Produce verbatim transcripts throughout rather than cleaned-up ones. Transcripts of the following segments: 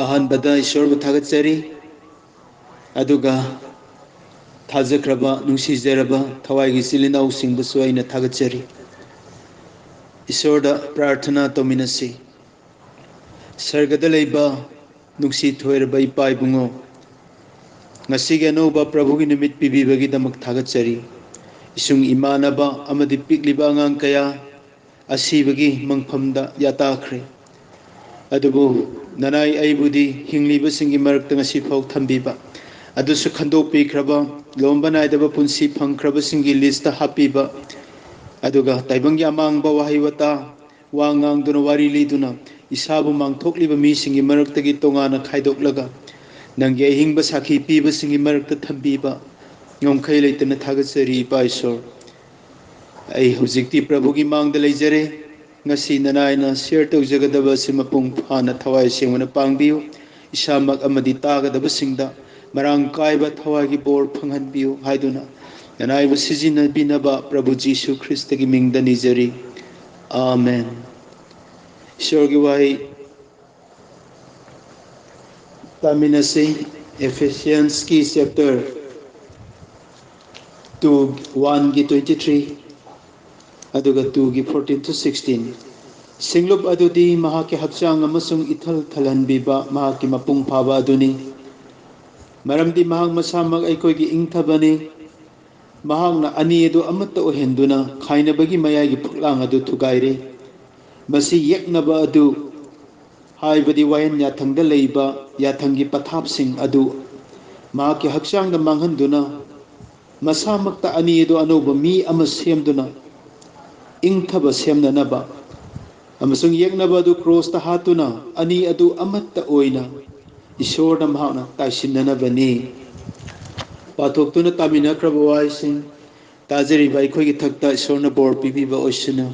ꯑꯍꯥꯟꯕꯗ ꯏꯁꯣꯔꯕꯨ ꯊꯥꯒꯠꯆꯔꯤ, ꯑꯗꯨꯒ ꯊꯥꯖꯈ꯭ꯔꯕ, ꯅꯨꯡꯁꯤꯖꯔꯕ ꯊꯋꯥꯏꯒꯤ ꯏꯆꯤꯜ ꯏꯅꯥꯎꯁꯤꯡꯕꯨꯁꯨ ꯑꯩꯅ ꯊꯥꯒꯠꯆꯔꯤ꯫ ꯏꯁꯣꯔꯗ ꯄ꯭ꯔꯥꯔꯊꯅꯥ ꯇꯧꯃꯤꯟꯅꯁꯤ꯫ ꯁꯔꯒꯗ ꯂꯩꯕ ꯅꯨꯡꯁꯤ ꯊꯣꯏꯔꯕ ꯏꯄꯥ ꯏꯕꯨꯡꯉꯣ, ꯉꯁꯤꯒꯤ ꯑꯅꯧꯕ ꯄ꯭ꯔꯚꯨꯒꯤ ꯅꯨꯃꯤꯠ ꯄꯤꯕꯤꯕꯒꯤꯗꯃꯛ ꯊꯥꯒꯠꯆꯔꯤ꯫ ꯏꯁꯨꯡ ꯏꯃꯥꯟꯅꯕ ꯑꯃꯗꯤ ꯄꯤꯛꯂꯤꯕ ꯑꯉꯥꯡ ꯀꯌꯥ ꯑꯁꯤꯕꯒꯤ ꯃꯪꯐꯝꯗ ꯌꯥꯇꯥꯈ꯭ꯔꯦ꯫ ꯑꯗꯨꯕꯨ ꯅꯅꯥꯏ ꯑꯩꯕꯨꯗꯤ ꯍꯤꯡꯂꯤꯕꯁꯤꯡꯒꯤ ꯃꯔꯛꯇ ꯉꯁꯤꯐꯥꯎ ꯊꯝꯕꯤꯕ, ꯑꯗꯨꯁꯨ ꯈꯟꯗꯣꯛꯄꯤꯈ꯭ꯔꯕ, ꯂꯣꯝꯕ ꯅꯥꯏꯗꯕ ꯄꯨꯟꯁꯤ ꯐꯪꯈ꯭ꯔꯕꯁꯤꯡꯒꯤ ꯂꯤꯁꯇ ꯍꯥꯞꯄꯤꯕ, ꯑꯗꯨꯒ ꯇꯥꯏꯕꯪꯒꯤ ꯑꯃꯥꯡꯕ ꯋꯥꯍꯩ ꯋꯥꯇꯥ, ꯋꯥ ꯉꯥꯡꯗꯨꯅ, ꯋꯥꯔꯤ ꯂꯤꯗꯨꯅ, ꯏꯁꯥꯕꯨ ꯃꯥꯡꯊꯣꯛꯂꯤꯕ ꯃꯤꯁꯤꯡꯒꯤ ꯃꯔꯛꯇꯒꯤ ꯇꯣꯉꯥꯟꯅ ꯈꯥꯏꯗꯣꯛꯂꯒ, ꯅꯪꯒꯤ ꯑꯍꯤꯡꯕ ꯁꯥꯈꯤ ꯄꯤꯕꯁꯤꯡꯒꯤ ꯃꯔꯛꯇ ꯊꯝꯕꯤꯕ ꯉꯝꯈꯩ ꯂꯩꯇꯅ ꯊꯥꯒꯠꯆꯔꯤ, ꯏꯄꯥ ꯏꯁꯣꯔ꯫ ꯑꯩ ꯍꯧꯖꯤꯛꯇꯤ ꯄ꯭ꯔꯚꯨꯒꯤ ꯃꯥꯡꯗ ꯂꯩꯖꯔꯦ꯫ ꯉꯁꯤ ꯅꯅꯥꯏꯅ ꯁꯤꯌꯔ ꯇꯧꯖꯒꯗꯕ ꯑꯁꯤ ꯃꯄꯨꯡ ꯐꯥꯅ ꯊꯋꯥꯏ ꯁꯦꯡꯕꯅ ꯄꯥꯡꯕꯤꯌꯨ꯫ ꯏꯁꯥꯃꯛ ꯑꯃꯗꯤ ꯇꯥꯒꯗꯕꯁꯤꯡꯗ ꯃꯔꯥꯡ ꯀꯥꯏꯕ ꯊꯋꯥꯏꯒꯤ ꯕꯣꯔ ꯐꯪꯍꯟꯕꯤꯌꯨ ꯍꯥꯏꯗꯨꯅ ꯅꯅꯥꯏꯕꯨ ꯁꯤꯖꯤꯟꯅꯕꯤꯅꯕ ꯄ꯭ꯔꯚꯨ ꯖꯤꯁꯨ ꯈ꯭ꯔꯤꯁꯇꯒꯤ ꯃꯤꯡꯗ ꯅꯤꯖꯔꯤ꯫ ꯑꯥꯃꯦꯟ꯫ ꯏꯁꯣꯔꯒꯤ ꯋꯥꯍꯩ ꯇꯥꯃꯤꯟꯅꯁꯤ꯫ Ephesians ꯀꯤ chapter two, one ꯒꯤ twenty three, ꯑꯗꯨꯒ two ꯒꯤ fourteen to sixteen꯫ ꯁꯤꯡꯂꯨꯞ ꯑꯗꯨꯗꯤ ꯃꯍꯥꯛꯀꯤ ꯍꯛꯆꯥꯡ ꯑꯃꯁꯨꯡ ꯏꯊꯜ ꯊꯜꯍꯟꯕꯤꯕ ꯃꯍꯥꯛꯀꯤ ꯃꯄꯨꯡ ꯐꯥꯕ ꯑꯗꯨꯅꯤ꯫ ꯃꯔꯝꯗꯤ ꯃꯍꯥꯛ ꯃꯁꯥꯃꯛ ꯑꯩꯈꯣꯏꯒꯤ ꯏꯪꯊꯕꯅꯤ꯫ ꯃꯍꯥꯛꯅ ꯑꯅꯤ ꯑꯗꯨ ꯑꯃꯠꯇ ꯑꯣꯏꯍꯟꯗꯨꯅ ꯈꯥꯏꯅꯕꯒꯤ ꯃꯌꯥꯏꯒꯤ ꯐꯛꯂꯥꯡ ꯑꯗꯨ ꯊꯨꯒꯥꯏꯔꯦ꯫ ꯃꯁꯤ ꯌꯦꯛꯅꯕ ꯑꯗꯨ, ꯍꯥꯏꯕꯗꯤ ꯋꯥꯌꯦꯟ ꯌꯥꯊꯪꯗ ꯂꯩꯕ ꯌꯥꯊꯪꯒꯤ ꯄꯊꯥꯞꯁꯤꯡ ꯑꯗꯨ ꯃꯍꯥꯛꯀꯤ ꯍꯛꯆꯥꯡꯗ ꯃꯥꯡꯍꯟꯗꯨꯅ, ꯃꯁꯥꯃꯛꯇ ꯑꯅꯤ ꯑꯗꯨ ꯑꯅꯧꯕ ꯃꯤ ꯑꯃ ꯁꯦꯝꯗꯨꯅ, ꯏꯪꯊꯕ ꯁꯦꯝꯅꯅꯕ ꯑꯃꯁꯨꯡ ꯌꯦꯛꯅꯕ ꯑꯗꯨ ꯀ꯭ꯔꯣꯁꯇ ꯍꯥꯠꯇꯨꯅ, ꯑꯅꯤ ꯑꯗꯨ ꯑꯃꯠꯇ ꯑꯣꯏꯅ ꯏꯁꯣꯔꯗ ꯃꯍꯥꯛꯅ ꯇꯥꯏꯁꯤꯟꯅꯅꯕꯅꯤ꯫ ꯄꯥꯊꯣꯛꯇꯨꯅ ꯇꯥꯃꯤꯟꯅꯈ꯭ꯔꯕ ꯋꯥꯍꯩꯁꯤꯡ ꯇꯥꯖꯔꯤꯕ ꯑꯩꯈꯣꯏꯒꯤ ꯊꯛꯇ ꯏꯁꯣꯔꯅ ꯕꯣꯔ ꯄꯤꯕꯤꯕ ꯑꯣꯏꯁꯅꯨ꯫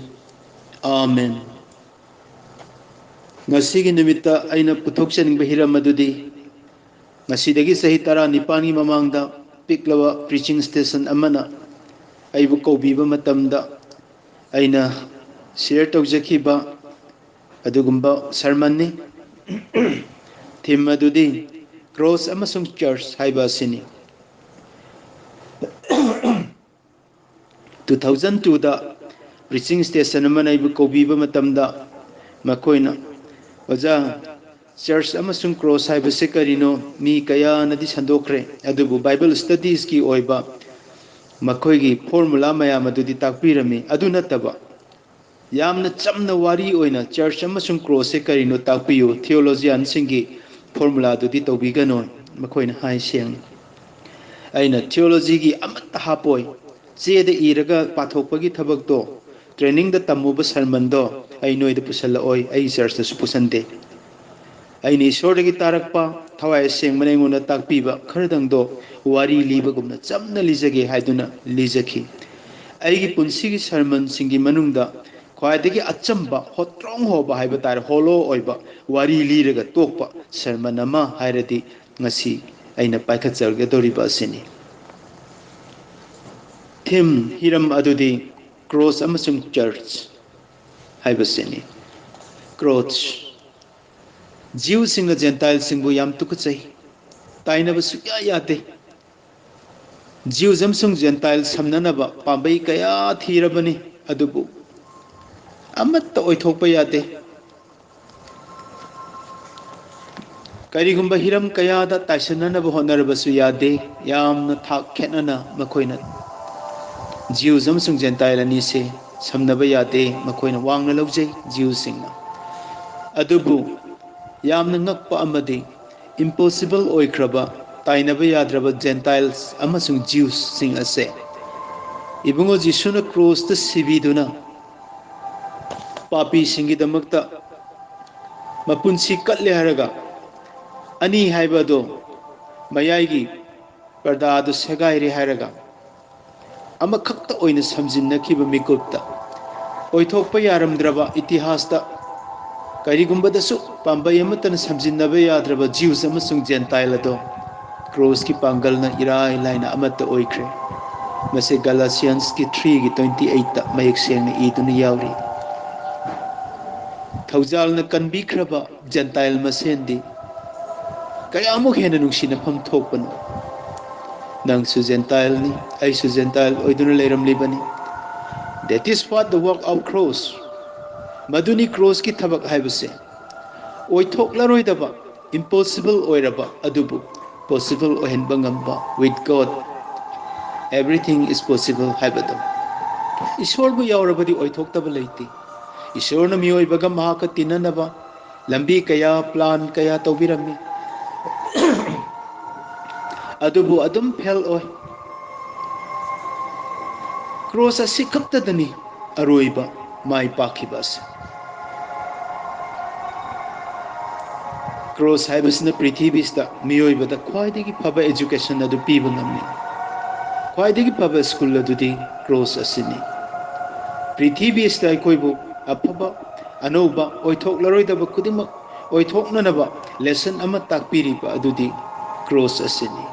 ꯑꯥꯃꯦꯟ꯫ ꯉꯁꯤꯒꯤ ꯅꯨꯃꯤꯠꯇ ꯑꯩꯅ ꯄꯨꯊꯣꯛꯆꯅꯤꯡꯕ ꯍꯤꯔꯝ ꯑꯗꯨꯗꯤ, ꯉꯁꯤꯗꯒꯤ ꯆꯍꯤ ꯇꯔꯥꯅꯤꯄꯥꯟꯒꯤ ꯃꯃꯥꯡꯗ ꯄꯤꯛꯂꯕ preaching station ꯑꯃꯅ ꯑꯩꯕꯨ ꯀꯧꯕꯤꯕ ꯃꯇꯝꯗ, ꯑꯩꯅ ꯁꯤꯌꯔ ꯇꯧꯖꯈꯤꯕ ꯑꯗꯨꯒꯨꯝꯕ ꯁꯔꯃꯟꯅꯤ꯫ ꯊꯤꯝ ꯑꯗꯨꯗꯤ ꯀ꯭ꯔꯣꯁ ꯑꯃꯁꯨꯡ ꯆꯔꯆ ꯍꯥꯏꯕ ꯑꯁꯤꯅꯤ꯫ Two thousand twoꯗ preaching station ꯑꯃꯅ ꯑꯩꯕꯨ ꯀꯧꯕꯤꯕ ꯃꯇꯝꯗ ꯃꯈꯣꯏꯅ, "ꯑꯣꯖꯥ, ꯆꯔꯆ ꯑꯃꯁꯨꯡ ꯀ꯭ꯔꯣꯁ ꯍꯥꯏꯕꯁꯤ ꯀꯔꯤꯅꯣ? ꯃꯤ ꯀꯌꯥꯅꯗꯤ ꯁꯟꯗꯣꯛꯈ꯭ꯔꯦ, ꯑꯗꯨꯕꯨ ꯕꯥꯏꯕꯜ ꯁ꯭ꯇꯗꯤꯁꯀꯤ ꯑꯣꯏꯕ ꯃꯈꯣꯏꯒꯤ ꯐꯣꯔꯃꯨꯂꯥ ꯃꯌꯥꯝ ꯑꯗꯨꯗꯤ ꯇꯥꯛꯄꯤꯔꯝꯃꯤ꯫ ꯑꯗꯨ ꯅꯠꯇꯕ ꯌꯥꯝꯅ ꯆꯝꯅ ꯋꯥꯔꯤ ꯑꯣꯏꯅ ꯆꯔꯆ ꯑꯃꯁꯨꯡ ꯀ꯭ꯔꯣꯁꯁꯦ ꯀꯔꯤꯅꯣ ꯇꯥꯛꯄꯤꯌꯨ, ꯊꯤꯑꯣꯂꯣꯖꯤꯌꯥꯟꯁꯤꯡꯒꯤ ꯐꯣꯔꯃꯨꯂꯥꯗꯨꯗꯤ ꯇꯧꯕꯤꯒꯅꯨ," ꯃꯈꯣꯏꯅ ꯍꯥꯏ ꯁꯦꯡꯅ꯫ ꯑꯩꯅ ꯊꯤꯑꯣꯂꯣꯖꯤꯒꯤ ꯑꯃꯠꯇ ꯍꯥꯞꯄꯣꯏ, ꯆꯦꯗ ꯏꯔꯒ ꯄꯥꯊꯣꯛꯄꯒꯤ ꯊꯕꯛꯇꯣ, ꯇ꯭ꯔꯦꯅꯤꯡꯗ ꯇꯝꯃꯨꯕ ꯁꯔꯃꯟꯗꯣ ꯑꯩ ꯅꯣꯏꯗ ꯄꯨꯁꯜꯂꯛꯑꯣꯏ, ꯑꯩ ꯆꯔꯆꯇꯁꯨ ꯄꯨꯁꯟꯗꯦ꯫ ꯑꯩꯅ ꯏꯁꯣꯔꯗꯒꯤ ꯇꯥꯔꯛꯄ, ꯊꯋꯥꯏ ꯑꯁꯦꯡꯕꯅ ꯑꯩꯉꯣꯟꯗ ꯇꯥꯛꯄꯤꯕ ꯈꯔꯗꯪꯗꯣ ꯋꯥꯔꯤ ꯂꯤꯕꯒꯨꯝꯅ ꯆꯝꯅ ꯂꯤꯖꯒꯦ ꯍꯥꯏꯗꯨꯅ ꯂꯤꯖꯈꯤ꯫ ꯑꯩꯒꯤ ꯄꯨꯟꯁꯤꯒꯤ ꯁꯔꯃꯟꯁꯤꯡꯒꯤ ꯃꯅꯨꯡꯗ ꯈ꯭ꯋꯥꯏꯗꯒꯤ ꯑꯆꯝꯕ, ꯍꯣꯇ꯭ꯔꯣꯡ ꯍꯣꯕ ꯍꯥꯏꯕ ꯇꯥꯔꯦ, ꯍꯣꯂꯣ ꯑꯣꯏꯕ ꯋꯥꯔꯤ ꯂꯤꯔꯒ ꯇꯣꯛꯄ ꯁꯔꯃꯟ ꯑꯃ ꯍꯥꯏꯔꯗꯤ ꯉꯁꯤ ꯑꯩꯅ ꯄꯥꯏꯈꯠꯆꯒꯗꯧꯔꯤꯕ ꯑꯁꯤꯅꯤ꯫ ꯊꯤꯝ, ꯍꯤꯔꯝ ꯑꯗꯨꯗꯤ ꯀ꯭ꯔꯣꯁ ꯑꯃꯁꯨꯡ ꯆꯔꯆ ꯍꯥꯏꯕꯁꯤꯅꯤ꯫ ꯀ꯭ꯔꯣꯁ꯫ ꯖꯤꯎꯁꯤꯡꯅ ꯖꯦꯟꯇꯥꯏꯜꯁꯤꯡꯕꯨ ꯌꯥꯝ ꯇꯨꯀꯠꯆꯩ꯫ ꯇꯥꯏꯅꯕ ꯁꯨꯛꯌꯥ ꯌꯥꯗꯦ꯫ ꯖꯤꯎꯁ ꯑꯃꯁꯨꯡ ꯖꯦꯟꯇꯥꯏꯜ ꯁꯝꯅꯅꯕ ꯄꯥꯝꯕꯩ ꯀꯌꯥ ꯊꯤꯔꯕꯅꯤ, ꯑꯗꯨꯕꯨ ꯑꯃꯠꯇ ꯑꯣꯏꯊꯣꯛꯄ ꯌꯥꯗꯦ꯫ ꯀꯔꯤꯒꯨꯝꯕ ꯍꯤꯔꯝ ꯀꯌꯥꯗ ꯇꯥꯏꯁꯤꯟꯅꯅꯕ ꯍꯣꯠꯅꯔꯕꯁꯨ ꯌꯥꯗꯦ꯫ ꯌꯥꯝꯅ ꯊꯥꯛ ꯈꯦꯠꯅꯅ ꯃꯈꯣꯏꯅ ꯖꯤꯎꯁ ꯑꯃꯁꯨꯡ ꯖꯦꯟꯇꯥꯏꯜ ꯑꯅꯤꯁꯦ ꯁꯝꯅꯕ ꯌꯥꯗꯦ꯫ ꯃꯈꯣꯏꯅ ꯋꯥꯡꯅ ꯂꯧꯖꯩ ꯖꯤꯎꯁꯤꯡꯅ꯫ ꯑꯗꯨꯕꯨ ꯌꯥꯝꯅ ꯉꯛꯄ ꯑꯃꯗꯤ ꯏꯝꯄꯣꯁꯤꯕꯜ ꯑꯣꯏꯈ꯭ꯔꯕ, ꯇꯥꯏꯅꯕ ꯌꯥꯗ꯭ꯔꯕ ꯖꯦꯟꯇꯥꯏꯜꯁ ꯑꯃꯁꯨꯡ ꯖꯤꯎꯁꯁꯤꯡ ꯑꯁꯦ ꯏꯕꯨꯡꯉꯣ ꯖꯤꯁꯨꯅ ꯀ꯭ꯔꯣꯁꯇ ꯁꯤꯕꯤꯗꯨꯅ ꯄꯥꯄꯤꯁꯤꯡꯒꯤꯗꯃꯛꯇ ꯃꯄꯨꯟꯁꯤ ꯀꯠꯂꯦ ꯍꯥꯏꯔꯒ, ꯑꯅꯤ ꯍꯥꯏꯕ ꯑꯗꯣ, ꯃꯌꯥꯏꯒꯤ ꯄꯔꯗꯥ ꯑꯗꯨ ꯁꯦꯒꯥꯏꯔꯦ ꯍꯥꯏꯔꯒ, ꯑꯃꯈꯛꯇ ꯑꯣꯏꯅ ꯁꯝꯖꯤꯟꯅꯈꯤꯕ ꯃꯤꯀꯨꯞꯇ, ꯑꯣꯏꯊꯣꯛꯄ ꯌꯥꯔꯝꯗ꯭ꯔꯕ ꯏꯇꯤꯍꯥꯁꯇ ꯀꯔꯤꯒꯨꯝꯕꯗꯁꯨ ꯄꯥꯝꯕꯩ ꯑꯃꯠꯇꯅ ꯁꯝꯖꯤꯟꯅꯕ ꯌꯥꯗ꯭ꯔꯕ ꯖꯤꯎꯁ ꯑꯃꯁꯨꯡ ꯖꯦꯟꯇꯥꯏꯜ ꯑꯗꯣ ꯀ꯭ꯔꯣꯁꯀꯤ ꯄꯥꯡꯒꯜꯅ ꯏꯔꯥꯏ ꯂꯥꯏꯅ ꯑꯃꯠꯇ ꯑꯣꯏꯈ꯭ꯔꯦ꯫ ꯃꯁꯤ ꯒꯂꯥꯁꯤꯌꯟꯁꯀꯤ three ꯒꯤ twenty eight ꯇ ꯃꯌꯦꯛ ꯁꯦꯡꯅ ꯏꯗꯨꯅ ꯌꯥꯎꯔꯤ꯫ ꯊꯧꯖꯥꯜꯅ ꯀꯟꯕꯤꯈ꯭ꯔꯕ ꯖꯦꯟꯇꯥꯏꯜ ꯃꯁꯦꯟꯗꯤ ꯀꯌꯥꯃꯨꯛ ꯍꯦꯟꯅ ꯅꯨꯡꯁꯤꯅꯐꯝ ꯊꯣꯛꯄꯅꯣ? ꯅꯪꯁꯨ ꯖꯦꯟꯇꯥꯏꯜꯅꯤ, ꯑꯩꯁꯨ ꯖꯦꯟꯇꯥꯏꯜ ꯑꯣꯏꯗꯨꯅ ꯂꯩꯔꯝꯂꯤꯕꯅꯤ꯫ That is what the work of cross. ꯃꯗꯨꯅꯤ ꯀ꯭ꯔꯣꯁꯀꯤ ꯊꯕꯛ ꯍꯥꯏꯕꯁꯦ꯫ ꯑꯣꯏꯊꯣꯛꯂꯔꯣꯏꯗꯕ, impossible ꯑꯣꯏꯔꯕ ꯑꯗꯨꯕꯨ possible ꯑꯣꯏꯍꯟꯕ ꯉꯝꯕ꯫ With God, everything is possible ꯍꯥꯏꯕꯗꯣ꯫ ꯏꯁꯣꯔꯕꯨ ꯌꯥꯎꯔꯕꯗꯤ ꯑꯣꯏꯊꯣꯛꯇꯕ ꯂꯩꯇꯦ꯫ ꯏꯁꯣꯔꯅ ꯃꯤꯑꯣꯏꯕꯒ ꯃꯍꯥꯛꯀ ꯇꯤꯟꯅꯅꯕ ꯂꯝꯕꯤ ꯀꯌꯥ, plan ꯀꯌꯥ ꯇꯧꯕꯤꯔꯝꯃꯤ꯫ ꯑꯗꯨꯕꯨ ꯑꯗꯨꯝ fail ꯑꯣꯏ꯫ ꯀ꯭ꯔꯣꯁ ꯑꯁꯤ ꯈꯛꯇꯗꯅꯤ ꯑꯔꯣꯏꯕ ꯃꯥꯏ ꯄꯥꯛꯈꯤꯕ ꯑꯁꯤ꯫ ꯀ꯭ꯔꯣꯁ ꯍꯥꯏꯕꯁꯤꯅ ꯄ꯭ꯔꯤꯊꯤꯕꯤꯁꯤꯗ ꯃꯤꯑꯣꯏꯕꯗ ꯈ꯭ꯋꯥꯏꯗꯒꯤ ꯐꯕ education ꯑꯗꯨ ꯄꯤꯕ ꯉꯝꯃꯤ꯫ ꯈ꯭ꯋꯥꯏꯗꯒꯤ ꯐꯕ school ꯑꯗꯨꯗꯤ ꯀ꯭ꯔꯣꯁ ꯑꯁꯤꯅꯤ꯫ ꯄ꯭ꯔꯤꯊꯤꯕꯤ ꯑꯁꯤꯗ ꯑꯩꯈꯣꯏꯕꯨ ꯑꯐꯕ, ꯑꯅꯧꯕ, ꯑꯣꯏꯊꯣꯛꯂꯔꯣꯏꯗꯕ ꯈꯨꯗꯤꯡꯃꯛ ꯑꯣꯏꯊꯣꯛꯅꯅꯕ lesson ꯑꯃ ꯇꯥꯛꯄꯤꯔꯤꯕ ꯑꯗꯨꯗꯤ ꯀ꯭ꯔꯣꯁ ꯑꯁꯤꯅꯤ꯫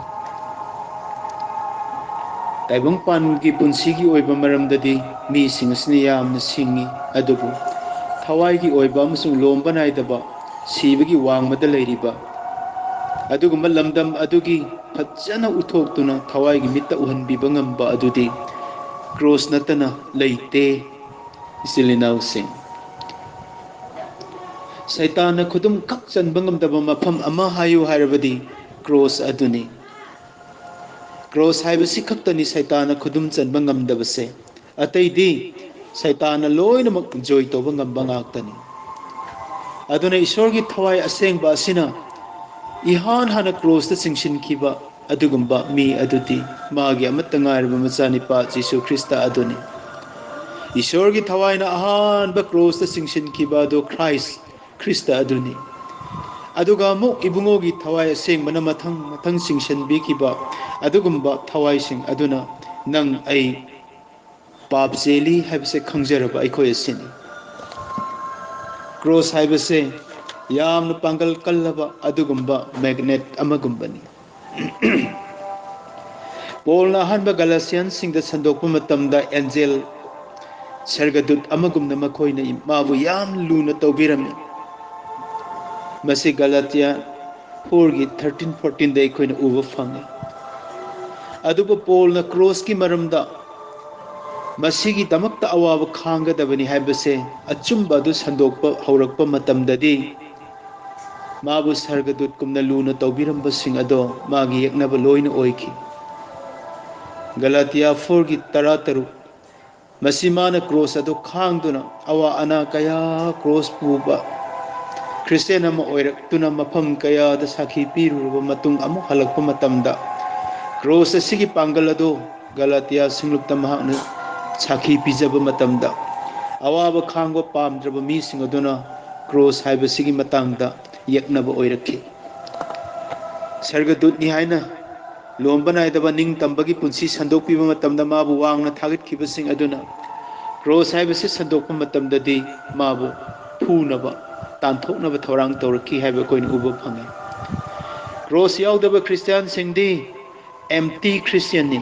ꯇꯥꯏꯕꯪꯄꯥꯟꯒꯤ ꯄꯨꯟꯁꯤꯒꯤ ꯑꯣꯏꯕ ꯃꯔꯝꯗꯗꯤ ꯃꯤꯁꯤꯡ ꯑꯁꯤꯅ ꯌꯥꯝꯅ ꯁꯤꯡꯉꯤ, ꯑꯗꯨꯕꯨ ꯊꯋꯥꯏꯒꯤ ꯑꯣꯏꯕ ꯑꯃꯁꯨꯡ ꯂꯣꯝꯕ ꯅꯥꯏꯗꯕ ꯁꯤꯕꯒꯤ ꯋꯥꯡꯃꯗ ꯂꯩꯔꯤꯕ ꯑꯗꯨꯒꯨꯝꯕ ꯂꯝꯗꯝ ꯑꯗꯨꯒꯤ ꯐꯖꯅ ꯎꯠꯊꯣꯛꯇꯨꯅ ꯊꯋꯥꯏꯒꯤ ꯃꯤꯠꯇ ꯎꯍꯟꯕꯤꯕ ꯉꯝꯕ ꯑꯗꯨꯗꯤ ꯀ꯭ꯔꯣꯁ ꯅꯠꯇꯅ ꯂꯩꯇꯦ꯫ ꯏꯆꯤꯜ ꯏꯅꯥꯎꯁꯤꯡ, ꯁꯩꯇꯥꯟꯅ ꯈꯨꯗꯨꯝ ꯈꯛ ꯆꯟꯕ ꯉꯝꯗꯕ ꯃꯐꯝ ꯑꯃ ꯍꯥꯏꯌꯨ ꯍꯥꯏꯔꯕꯗꯤ ꯀ꯭ꯔꯣꯁ ꯑꯗꯨꯅꯤ꯫ ꯀ꯭ꯔꯣꯁ ꯍꯥꯏꯕꯁꯤ ꯈꯛꯇꯅꯤ ꯁꯩꯇꯥꯟꯅ ꯈꯨꯗꯨꯝ ꯆꯟꯕ ꯉꯝꯗꯕꯁꯦ꯫ ꯑꯇꯩꯗꯤ ꯁꯩꯇꯥꯟꯅ ꯂꯣꯏꯅꯃꯛ ꯖꯣꯏ ꯇꯧꯕ ꯉꯝꯕ ꯉꯥꯛꯇꯅꯤ꯫ ꯑꯗꯨꯅ ꯏꯁꯣꯔꯒꯤ ꯊꯋꯥꯏ ꯑꯁꯦꯡꯕ ꯑꯁꯤꯅ ꯏꯍꯥꯟ ꯍꯥꯟꯅ ꯀ꯭ꯔꯣꯁꯇ ꯆꯤꯡꯁꯤꯟꯈꯤꯕ ꯑꯗꯨꯒꯨꯝꯕ ꯃꯤ ꯑꯗꯨꯗꯤ ꯃꯥꯒꯤ ꯑꯃꯠꯇ ꯉꯥꯏꯔꯕ ꯃꯆꯥꯅꯤꯄꯥ ꯖꯤꯁꯨ ꯈ꯭ꯔꯤꯁꯇ ꯑꯗꯨꯅꯤ꯫ ꯏꯁꯣꯔꯒꯤ ꯊꯋꯥꯏꯅ ꯑꯍꯥꯟꯕ ꯀ꯭ꯔꯣꯁꯇ ꯆꯤꯡꯁꯤꯟꯈꯤꯕ ꯑꯗꯨ ꯈ꯭ꯔꯥꯏꯁ ꯈ꯭ꯔꯤꯁꯇ ꯑꯗꯨꯅꯤ꯫ ꯑꯗꯨꯒ ꯑꯃꯨꯛ ꯏꯕꯨꯡꯉꯣꯒꯤ ꯊꯋꯥꯏ ꯑꯁꯦꯡꯕꯅ ꯃꯊꯪ ꯃꯊꯪ ꯆꯤꯡꯁꯤꯟꯕꯤꯈꯤꯕ ꯑꯗꯨꯒꯨꯝꯕ ꯊꯋꯥꯏꯁꯤꯡ ꯑꯗꯨꯅ ꯅꯪ ꯑꯩ ꯄꯥꯞ ꯆꯦꯜꯂꯤ ꯍꯥꯏꯕꯁꯦ ꯈꯪꯖꯔꯕ ꯑꯩꯈꯣꯏ ꯑꯁꯤꯅꯤ꯫ ꯀ꯭ꯔꯣꯁ ꯍꯥꯏꯕꯁꯦ ꯌꯥꯝꯅ ꯄꯥꯡꯒꯜ ꯀꯜꯂꯕ ꯑꯗꯨꯒꯨꯝꯕ magnet ꯑꯃꯒꯨꯝꯕꯅꯤ꯫ ꯄꯣꯜꯅ ꯑꯍꯥꯟꯕ ꯒꯂꯥꯇꯤꯌꯟꯁꯤꯡꯗ ꯁꯟꯗꯣꯛꯄ ꯃꯇꯝꯗ ꯑꯦꯟꯖꯦꯜ ꯁꯔꯒꯗꯨꯠ ꯑꯃꯒꯨꯝꯅ ꯃꯈꯣꯏꯅ ꯃꯥꯕꯨ ꯌꯥꯝ ꯂꯨꯅ ꯇꯧꯕꯤꯔꯝꯃꯤ꯫ ꯃꯁꯤ ꯒꯂꯥꯇꯤꯌꯥ ꯐꯣꯔꯒꯤ ꯊꯥꯔꯇꯤꯟ ꯐꯣꯔꯇꯤꯟꯗ ꯑꯩꯈꯣꯏꯅ ꯎꯕ ꯐꯪꯉꯤ꯫ ꯑꯗꯨꯕꯨ ꯄꯣꯜꯅ ꯀ꯭ꯔꯣꯁꯀꯤ ꯃꯔꯝꯗ ꯃꯁꯤꯒꯤꯗꯃꯛꯇ ꯑꯋꯥꯕ ꯈꯥꯡꯒꯗꯕꯅꯤ ꯍꯥꯏꯕꯁꯦ ꯑꯆꯨꯝꯕ ꯑꯗꯨ ꯁꯟꯗꯣꯛꯄ ꯍꯧꯔꯛꯄ ꯃꯇꯝꯗꯗꯤ, ꯃꯥꯕꯨ ꯁꯔꯒꯗꯨꯠꯀꯨꯝꯅ ꯂꯨꯅ ꯇꯧꯕꯤꯔꯝꯕꯁꯤꯡ ꯑꯗꯣ ꯃꯥꯒꯤ ꯌꯦꯛꯅꯕ ꯂꯣꯏꯅ ꯑꯣꯏꯈꯤ꯫ ꯒꯂꯥꯇꯤꯌꯥ ꯐꯣꯔꯒꯤ ꯇꯔꯥ ꯇꯔꯨꯛ, ꯃꯁꯤ ꯃꯥꯅ ꯀ꯭ꯔꯣꯁ ꯑꯗꯨ ꯈꯥꯡꯗꯨꯅ ꯑꯋꯥ ꯑꯅꯥ ꯀꯌꯥ ꯀ꯭ꯔꯣꯁ ꯄꯨꯕ ꯈ꯭ꯔꯤꯁꯇꯤꯌꯥꯟ ꯑꯃ ꯑꯣꯏꯔꯛꯇꯨꯅ ꯃꯐꯝ ꯀꯌꯥꯗ ꯁꯥꯈꯤ ꯄꯤꯔꯨꯔꯕ ꯃꯇꯨꯡ ꯑꯃꯨꯛ ꯍꯜꯂꯛꯄ ꯃꯇꯝꯗ, ꯀ꯭ꯔꯣꯁ ꯑꯁꯤꯒꯤ ꯄꯥꯡꯒꯜ ꯑꯗꯨ ꯒꯂꯥꯇꯤꯌꯥ ꯁꯤꯡꯂꯨꯞꯇ ꯃꯍꯥꯛꯅ ꯁꯥꯈꯤ ꯄꯤꯖꯕ ꯃꯇꯝꯗ, ꯑꯋꯥꯕ ꯈꯥꯡꯕ ꯄꯥꯝꯗ꯭ꯔꯕ ꯃꯤꯁꯤꯡ ꯑꯗꯨꯅ ꯀ꯭ꯔꯣꯁ ꯍꯥꯏꯕꯁꯤꯒꯤ ꯃꯇꯥꯡꯗ ꯌꯦꯛꯅꯕ ꯑꯣꯏꯔꯛꯈꯤ꯫ ꯁꯔꯒꯗꯨꯠꯅꯤ ꯍꯥꯏꯅ ꯂꯣꯝꯕ ꯅꯥꯏꯗꯕ ꯅꯤꯡꯇꯝꯕꯒꯤ ꯄꯨꯟꯁꯤ ꯁꯟꯗꯣꯛꯄꯤꯕ ꯃꯇꯝꯗ ꯃꯥꯕꯨ ꯋꯥꯡꯅ ꯊꯥꯒꯠꯈꯤꯕꯁꯤꯡ ꯑꯗꯨꯅ ꯀ꯭ꯔꯣꯁ ꯍꯥꯏꯕꯁꯤ ꯁꯟꯗꯣꯛꯄ ꯃꯇꯝꯗꯗꯤ ꯃꯥꯕꯨ ꯐꯨꯅꯕ, ꯇꯥꯟꯊꯣꯛꯅꯕ ꯊꯧꯔꯥꯡ ꯇꯧꯔꯛꯈꯤ ꯍꯥꯏꯕ ꯑꯩꯈꯣꯏꯅ ꯎꯕ ꯐꯪꯉꯤ꯫ ꯀ꯭ꯔꯣꯁ ꯌꯥꯎꯗꯕ ꯈ꯭ꯔꯤꯁꯇꯤꯌꯥꯟꯁꯤꯡꯗꯤ ꯑꯦꯝꯇꯤ ꯈ꯭ꯔꯤꯁꯇꯤꯌꯥꯟꯅꯤ꯫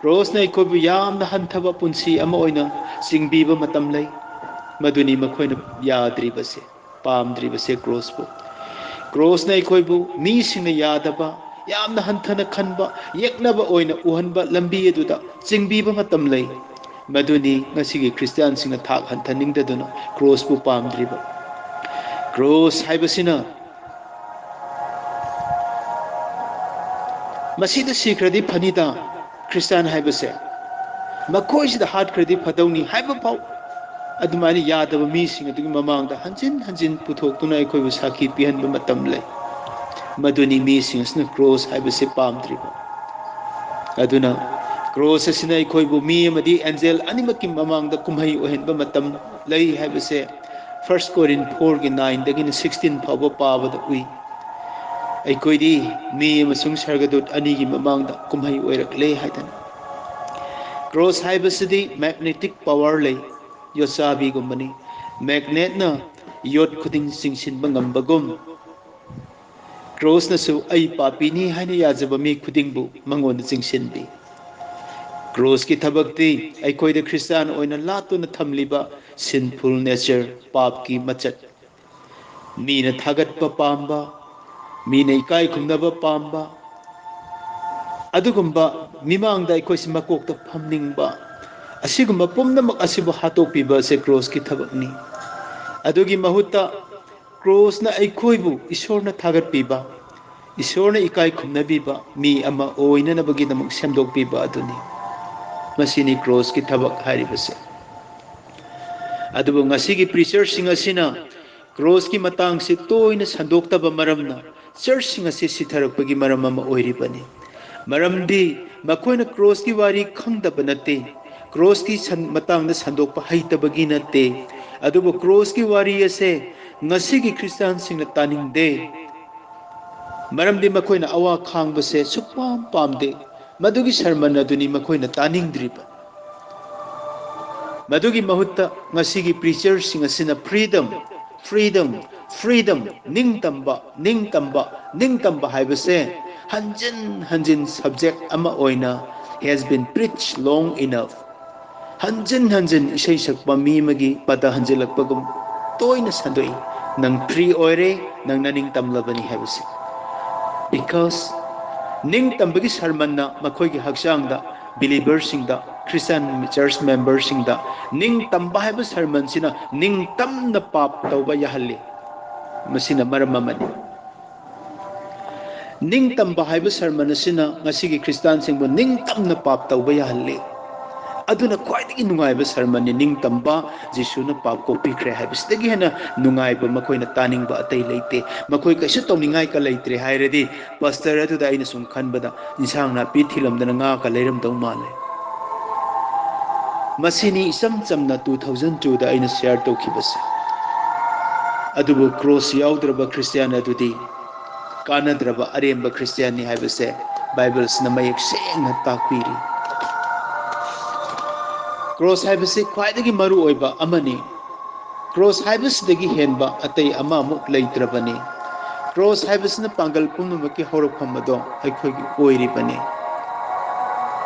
ꯀ꯭ꯔꯣꯁꯅ ꯑꯩꯈꯣꯏꯕꯨ ꯌꯥꯝꯅ ꯍꯟꯊꯕ ꯄꯨꯟꯁꯤ ꯑꯃ ꯑꯣꯏꯅ ꯆꯤꯡꯕꯤꯕ ꯃꯇꯝ ꯂꯩ꯫ ꯃꯗꯨꯅꯤ ꯃꯈꯣꯏꯅ ꯌꯥꯗ꯭ꯔꯤꯕꯁꯦ, ꯄꯥꯝꯗ꯭ꯔꯤꯕꯁꯦ ꯀ꯭ꯔꯣꯁꯄꯨ꯫ ꯀ꯭ꯔꯣꯁꯅ ꯑꯩꯈꯣꯏꯕꯨ ꯃꯤꯁꯤꯡꯅ ꯌꯥꯗꯕ, ꯌꯥꯝꯅ ꯍꯟꯊꯅ ꯈꯟꯕ, ꯌꯦꯛꯅꯕ ꯑꯣꯏꯅ ꯎꯍꯟꯕ ꯂꯝꯕꯤ ꯑꯗꯨꯗ ꯆꯤꯡꯕꯤꯕ ꯃꯇꯝ ꯂꯩ꯫ ꯃꯗꯨꯅꯤ ꯉꯁꯤꯒꯤ ꯈ꯭ꯔꯤꯁꯇꯤꯌꯥꯟꯁꯤꯡꯅ ꯊꯥꯛ ꯍꯟꯊꯅꯤꯡꯗꯗꯨꯅ ꯀ꯭ꯔꯣꯁꯄꯨ ꯄꯥꯝꯗ꯭ꯔꯤꯕ꯫ ꯀ꯭ꯔꯣꯁ ꯍꯥꯏꯕꯁꯤꯅ ꯃꯁꯤꯗ ꯁꯤꯈ꯭ꯔꯗꯤ ꯐꯅꯤꯗ, ꯈ꯭ꯔꯤꯁꯇꯥꯟ ꯍꯥꯏꯕꯁꯦ ꯃꯈꯣꯏꯁꯤꯗ ꯍꯥꯠꯈ꯭ꯔꯗꯤ ꯐꯗꯧꯅꯤ ꯍꯥꯏꯕ ꯐꯥꯎ ꯑꯗꯨꯃꯥꯏꯅ ꯌꯥꯗꯕ ꯃꯤꯁꯤꯡ ꯑꯗꯨꯒꯤ ꯃꯃꯥꯡꯗ ꯍꯟꯖꯤꯟ ꯍꯟꯖꯤꯟ ꯄꯨꯊꯣꯛꯇꯨꯅ ꯑꯩꯈꯣꯏꯕꯨ ꯁꯥꯈꯤ ꯄꯤꯍꯟꯕ ꯃꯇꯝ ꯂꯩ꯫ ꯃꯗꯨꯅꯤ ꯃꯤꯁꯤꯡ ꯑꯁꯤꯅ ꯀ꯭ꯔꯣꯁ ꯍꯥꯏꯕꯁꯦ ꯄꯥꯝꯗ꯭ꯔꯤꯕ꯫ ꯑꯗꯨꯅ ꯀ꯭ꯔꯣꯁ ꯑꯁꯤꯅ ꯑꯩꯈꯣꯏꯕꯨ ꯃꯤ ꯑꯃꯗꯤ ꯑꯦꯟꯖꯦꯜ ꯑꯅꯤꯃꯛꯀꯤ ꯃꯃꯥꯡꯗ ꯀꯨꯝꯍꯩ ꯑꯣꯏꯍꯟꯕ ꯃꯇꯝ ꯂꯩ ꯍꯥꯏꯕꯁꯦ ꯐꯥꯔꯁ ꯀꯣꯔꯤꯟ ꯐꯣꯔꯒꯤ ꯅꯥꯏꯟꯗꯒꯤꯅ ꯁꯤꯛꯁꯇꯤꯟ ꯐꯥꯎꯕ ꯄꯥꯕꯗ ꯎꯏ꯫ ꯑꯩꯈꯣꯏꯗꯤ ꯃꯤ ꯑꯃꯁꯨꯡ ꯁꯔꯒꯗꯨꯠ ꯑꯅꯤꯒꯤ ꯃꯃꯥꯡꯗ ꯀꯨꯝꯍꯩ ꯑꯣꯏꯔꯛꯂꯦ ꯍꯥꯏꯗꯅ꯫ ꯀ꯭ꯔꯣꯁ ꯍꯥꯏꯕꯁꯤꯗꯤ ꯃꯦꯒꯅꯦꯇꯤꯛ ꯄꯥꯋꯔ ꯂꯩ, ꯌꯣꯠꯆꯥꯕꯤꯒꯨꯝꯕꯅꯤ꯫ ꯃꯦꯒꯅꯦꯠꯅ ꯌꯣꯠ ꯈꯨꯗꯤꯡ ꯆꯤꯡꯁꯤꯟꯕ ꯉꯝꯕꯒꯨꯝ, ꯀ꯭ꯔꯣꯁꯅꯁꯨ ꯑꯩ ꯄꯥꯄꯤꯅꯤ ꯍꯥꯏꯅ ꯌꯥꯖꯕ ꯃꯤ ꯈꯨꯗꯤꯡꯕꯨ ꯃꯉꯣꯟꯗ ꯆꯤꯡꯁꯤꯟꯕꯤ꯫ ꯀ꯭ꯔꯣꯁꯀꯤ ꯊꯕꯛꯇꯤ ꯑꯩꯈꯣꯏꯗ ꯈ꯭ꯔꯤꯁꯇꯥꯟ ꯑꯣꯏꯅ ꯂꯥꯠꯇꯨꯅ ꯊꯝꯂꯤꯕ sinful nature, ꯄꯥꯞꯀꯤ ꯃꯆꯠ, ꯃꯤꯅ ꯊꯥꯒꯠꯄ ꯄꯥꯝꯕ, ꯃꯤꯅ ꯏꯀꯥꯏ ꯈꯨꯝꯅꯕ ꯄꯥꯝꯕ, ꯑꯗꯨꯒꯨꯝꯕ ꯃꯤꯃꯥꯡꯗ ꯑꯩꯈꯣꯏꯁꯤ ꯃꯀꯣꯛꯇ ꯐꯝꯅꯤꯡꯕ, ꯑꯁꯤꯒꯨꯝꯕ ꯄꯨꯝꯅꯃꯛ ꯑꯁꯤꯕꯨ ꯍꯥꯠꯇꯣꯛꯄꯤꯕ ꯑꯁꯦ ꯀ꯭ꯔꯣꯁꯀꯤ ꯊꯕꯛꯅꯤ꯫ ꯑꯗꯨꯒꯤ ꯃꯍꯨꯠꯇ ꯀ꯭ꯔꯣꯁꯅ ꯑꯩꯈꯣꯏꯕꯨ ꯏꯁꯣꯔꯅ ꯊꯥꯒꯠꯄꯤꯕ, ꯏꯁꯣꯔꯅ ꯏꯀꯥꯏ ꯈꯨꯝꯅꯕꯤꯕ ꯃꯤ ꯑꯃ ꯑꯣꯏꯅꯅꯕꯒꯤꯗꯃꯛ ꯁꯦꯝꯗꯣꯛꯄꯤꯕ ꯑꯗꯨꯅꯤ꯫ ꯃꯁꯤꯅꯤ ꯀ꯭ꯔꯣꯁꯀꯤ ꯊꯕꯛ ꯍꯥꯏꯔꯤꯕꯁꯦ꯫ ꯑꯗꯨꯕꯨ ꯉꯁꯤꯒꯤ preacherꯁꯤꯡ ꯑꯁꯤꯅ ꯀ꯭ꯔꯣꯁꯀꯤ ꯃꯇꯥꯡꯁꯤ ꯇꯣꯏꯅ ꯁꯟꯗꯣꯛꯇꯕ ꯃꯔꯝꯅ churchꯁꯤꯡ ꯑꯁꯤ ꯁꯤꯊꯔꯛꯄꯒꯤ ꯃꯔꯝ ꯑꯃ ꯑꯣꯏꯔꯤꯕꯅꯤ꯫ ꯃꯔꯝꯗꯤ ꯃꯈꯣꯏꯅ ꯀ꯭ꯔꯣꯁꯀꯤ ꯋꯥꯔꯤ ꯈꯪꯗꯕ ꯅꯠꯇꯦ, ꯀ꯭ꯔꯣꯁꯀꯤ ꯁꯟ-, ꯃꯇꯥꯡꯗ ꯁꯟꯗꯣꯛꯄ ꯍꯩꯇꯕꯒꯤ ꯅꯠꯇꯦ, ꯑꯗꯨꯕꯨ ꯀ꯭ꯔꯣꯁꯀꯤ ꯋꯥꯔꯤ ꯑꯁꯦ ꯉꯁꯤꯒꯤ ꯈ꯭ꯔꯤꯁꯇꯥꯟꯁꯤꯡꯅ ꯇꯥꯅꯤꯡꯗꯦ꯫ ꯃꯔꯝꯗꯤ ꯃꯈꯣꯏꯅ ꯑꯋꯥ ꯈꯥꯡꯕꯁꯦ ꯁꯨꯛꯄꯥꯝ ꯄꯥꯝꯗꯦ꯫ ꯃꯗꯨꯒꯤ sermon ꯑꯗꯨꯅꯤ ꯃꯈꯣꯏꯅ ꯇꯥꯅꯤꯡꯗ꯭ꯔꯤꯕ꯫ ꯃꯗꯨꯒꯤ ꯃꯍꯨꯠꯇ ꯉꯁꯤꯒꯤ preacherꯁꯤꯡ ꯑꯁꯤꯅ freedom, freedom, freedom, ꯅꯤꯡꯇꯝꯕ, ꯅꯤꯡꯇꯝꯕ, ꯅꯤꯡꯇꯝꯕ ꯍꯥꯏꯕꯁꯦ ꯍꯟꯖꯤꯟ ꯍꯟꯖꯤꯟ subject ꯑꯃ ꯑꯣꯏꯅ has been preached long enough꯫ ꯍꯟꯖꯤꯟ ꯍꯟꯖꯤꯟ ꯏꯁꯩ ꯁꯛꯄ ꯃꯤ ꯑꯃꯒꯤ ꯄꯗ ꯍꯟꯖꯤꯜꯂꯛꯄꯒꯨꯝ ꯇꯣꯏꯅ ꯁꯟꯗꯣꯛꯏ, "ꯅꯪ free ꯑꯣꯏꯔꯦ, ꯅꯪ ꯅꯅꯤꯡ ꯇꯝꯂꯕꯅꯤ" ꯍꯥꯏꯕꯁꯦ꯫ Because ꯅꯤꯡꯇꯝꯕꯒꯤ sermonꯅ ꯃꯈꯣꯏꯒꯤ ꯍꯛꯆꯥꯡꯗ, believerꯁꯤꯡꯗ, Christian church memberꯁꯤꯡꯗ ꯅꯤꯡꯇꯝꯕ ꯍꯥꯏꯕ sermonꯁꯤꯅ ꯅꯤꯡꯇꯝꯅ ꯄꯥꯞ ꯇꯧꯕ ꯌꯥꯍꯜꯂꯤ꯫ ꯃꯁꯤꯅ ꯃꯔꯝ ꯑꯃꯅꯤ꯫ ꯅꯤꯡꯇꯝꯕ ꯍꯥꯏꯕ sermon ꯑꯁꯤꯅ ꯉꯁꯤꯒꯤ ꯈ꯭ꯔꯤꯁꯇꯥꯟꯁꯤꯡꯕꯨ ꯅꯤꯡꯇꯝꯅ ꯄꯥꯞ ꯇꯧꯕ ꯌꯥꯍꯜꯂꯤ꯫ ꯑꯗꯨꯅ ꯈ꯭ꯋꯥꯏꯗꯒꯤ ꯅꯨꯡꯉꯥꯏꯕ sermonꯅꯤ, ꯅꯤꯡꯇꯝꯕ, ꯖꯤꯁꯨꯅ ꯄꯥꯞ ꯀꯣꯛꯄꯤꯈ꯭ꯔꯦ ꯍꯥꯏꯕꯁꯤꯗꯒꯤ ꯍꯦꯟꯅ ꯅꯨꯡꯉꯥꯏꯕ ꯃꯈꯣꯏꯅ ꯇꯥꯅꯤꯡꯕ ꯑꯇꯩ ꯂꯩꯇꯦ꯫ ꯃꯈꯣꯏ ꯀꯩꯁꯨ ꯇꯧꯅꯤꯡꯉꯥꯏꯒ ꯂꯩꯇ꯭ꯔꯦ ꯍꯥꯏꯔꯗꯤ, pastor ꯑꯗꯨꯗ ꯑꯩꯅ ꯁꯨꯝ ꯈꯟꯕꯗ, ꯏꯟꯁꯥꯡ ꯅꯥꯄꯤ ꯊꯤꯜꯂꯝꯗꯅ ꯉꯥꯒ ꯂꯩꯔꯝꯗꯧ ꯃꯥꯜꯂꯦ꯫ ꯃꯁꯤꯅꯤ ꯏꯆꯝ ꯆꯝꯅ two thousand twoꯗ ꯑꯩꯅ share ꯇꯧꯈꯤꯕꯁꯦ꯫ ꯑꯗꯨꯕꯨ ꯀ꯭ꯔꯣꯁ ꯌꯥꯎꯗ꯭ꯔꯕ ꯈ꯭ꯔꯤꯁꯇꯤꯌꯥꯟ ꯑꯗꯨꯗꯤ ꯀꯥꯟꯅꯗ꯭ꯔꯕ ꯑꯔꯦꯝꯕ ꯈ꯭ꯔꯤꯁꯇꯤꯌꯥꯟꯅꯤ ꯍꯥꯏꯕꯁꯦ ꯕꯥꯏꯕꯜꯁꯤꯅ ꯃꯌꯦꯛ ꯁꯦꯡꯅ ꯇꯥꯛꯄꯤꯔꯤ꯫ ꯀ꯭ꯔꯣꯁ ꯍꯥꯏꯕꯁꯤ ꯈ꯭ꯋꯥꯏꯗꯒꯤ ꯃꯔꯨ ꯑꯣꯏꯕ ꯑꯃꯅꯤ꯫ ꯀ꯭ꯔꯣꯁ ꯍꯥꯏꯕꯁꯤꯗꯒꯤ ꯍꯦꯟꯕ ꯑꯇꯩ ꯑꯃ ꯑꯃꯨꯛ ꯂꯩꯇ꯭ꯔꯕꯅꯤ꯫ ꯀ꯭ꯔꯣꯁ ꯍꯥꯏꯕꯁꯤꯅ ꯄꯥꯡꯒꯜ ꯄꯨꯝꯅꯃꯛꯀꯤ ꯍꯧꯔꯛꯐꯝ ꯑꯗꯣ ꯑꯩꯈꯣꯏꯒꯤ ꯑꯣꯏꯔꯤꯕꯅꯤ꯫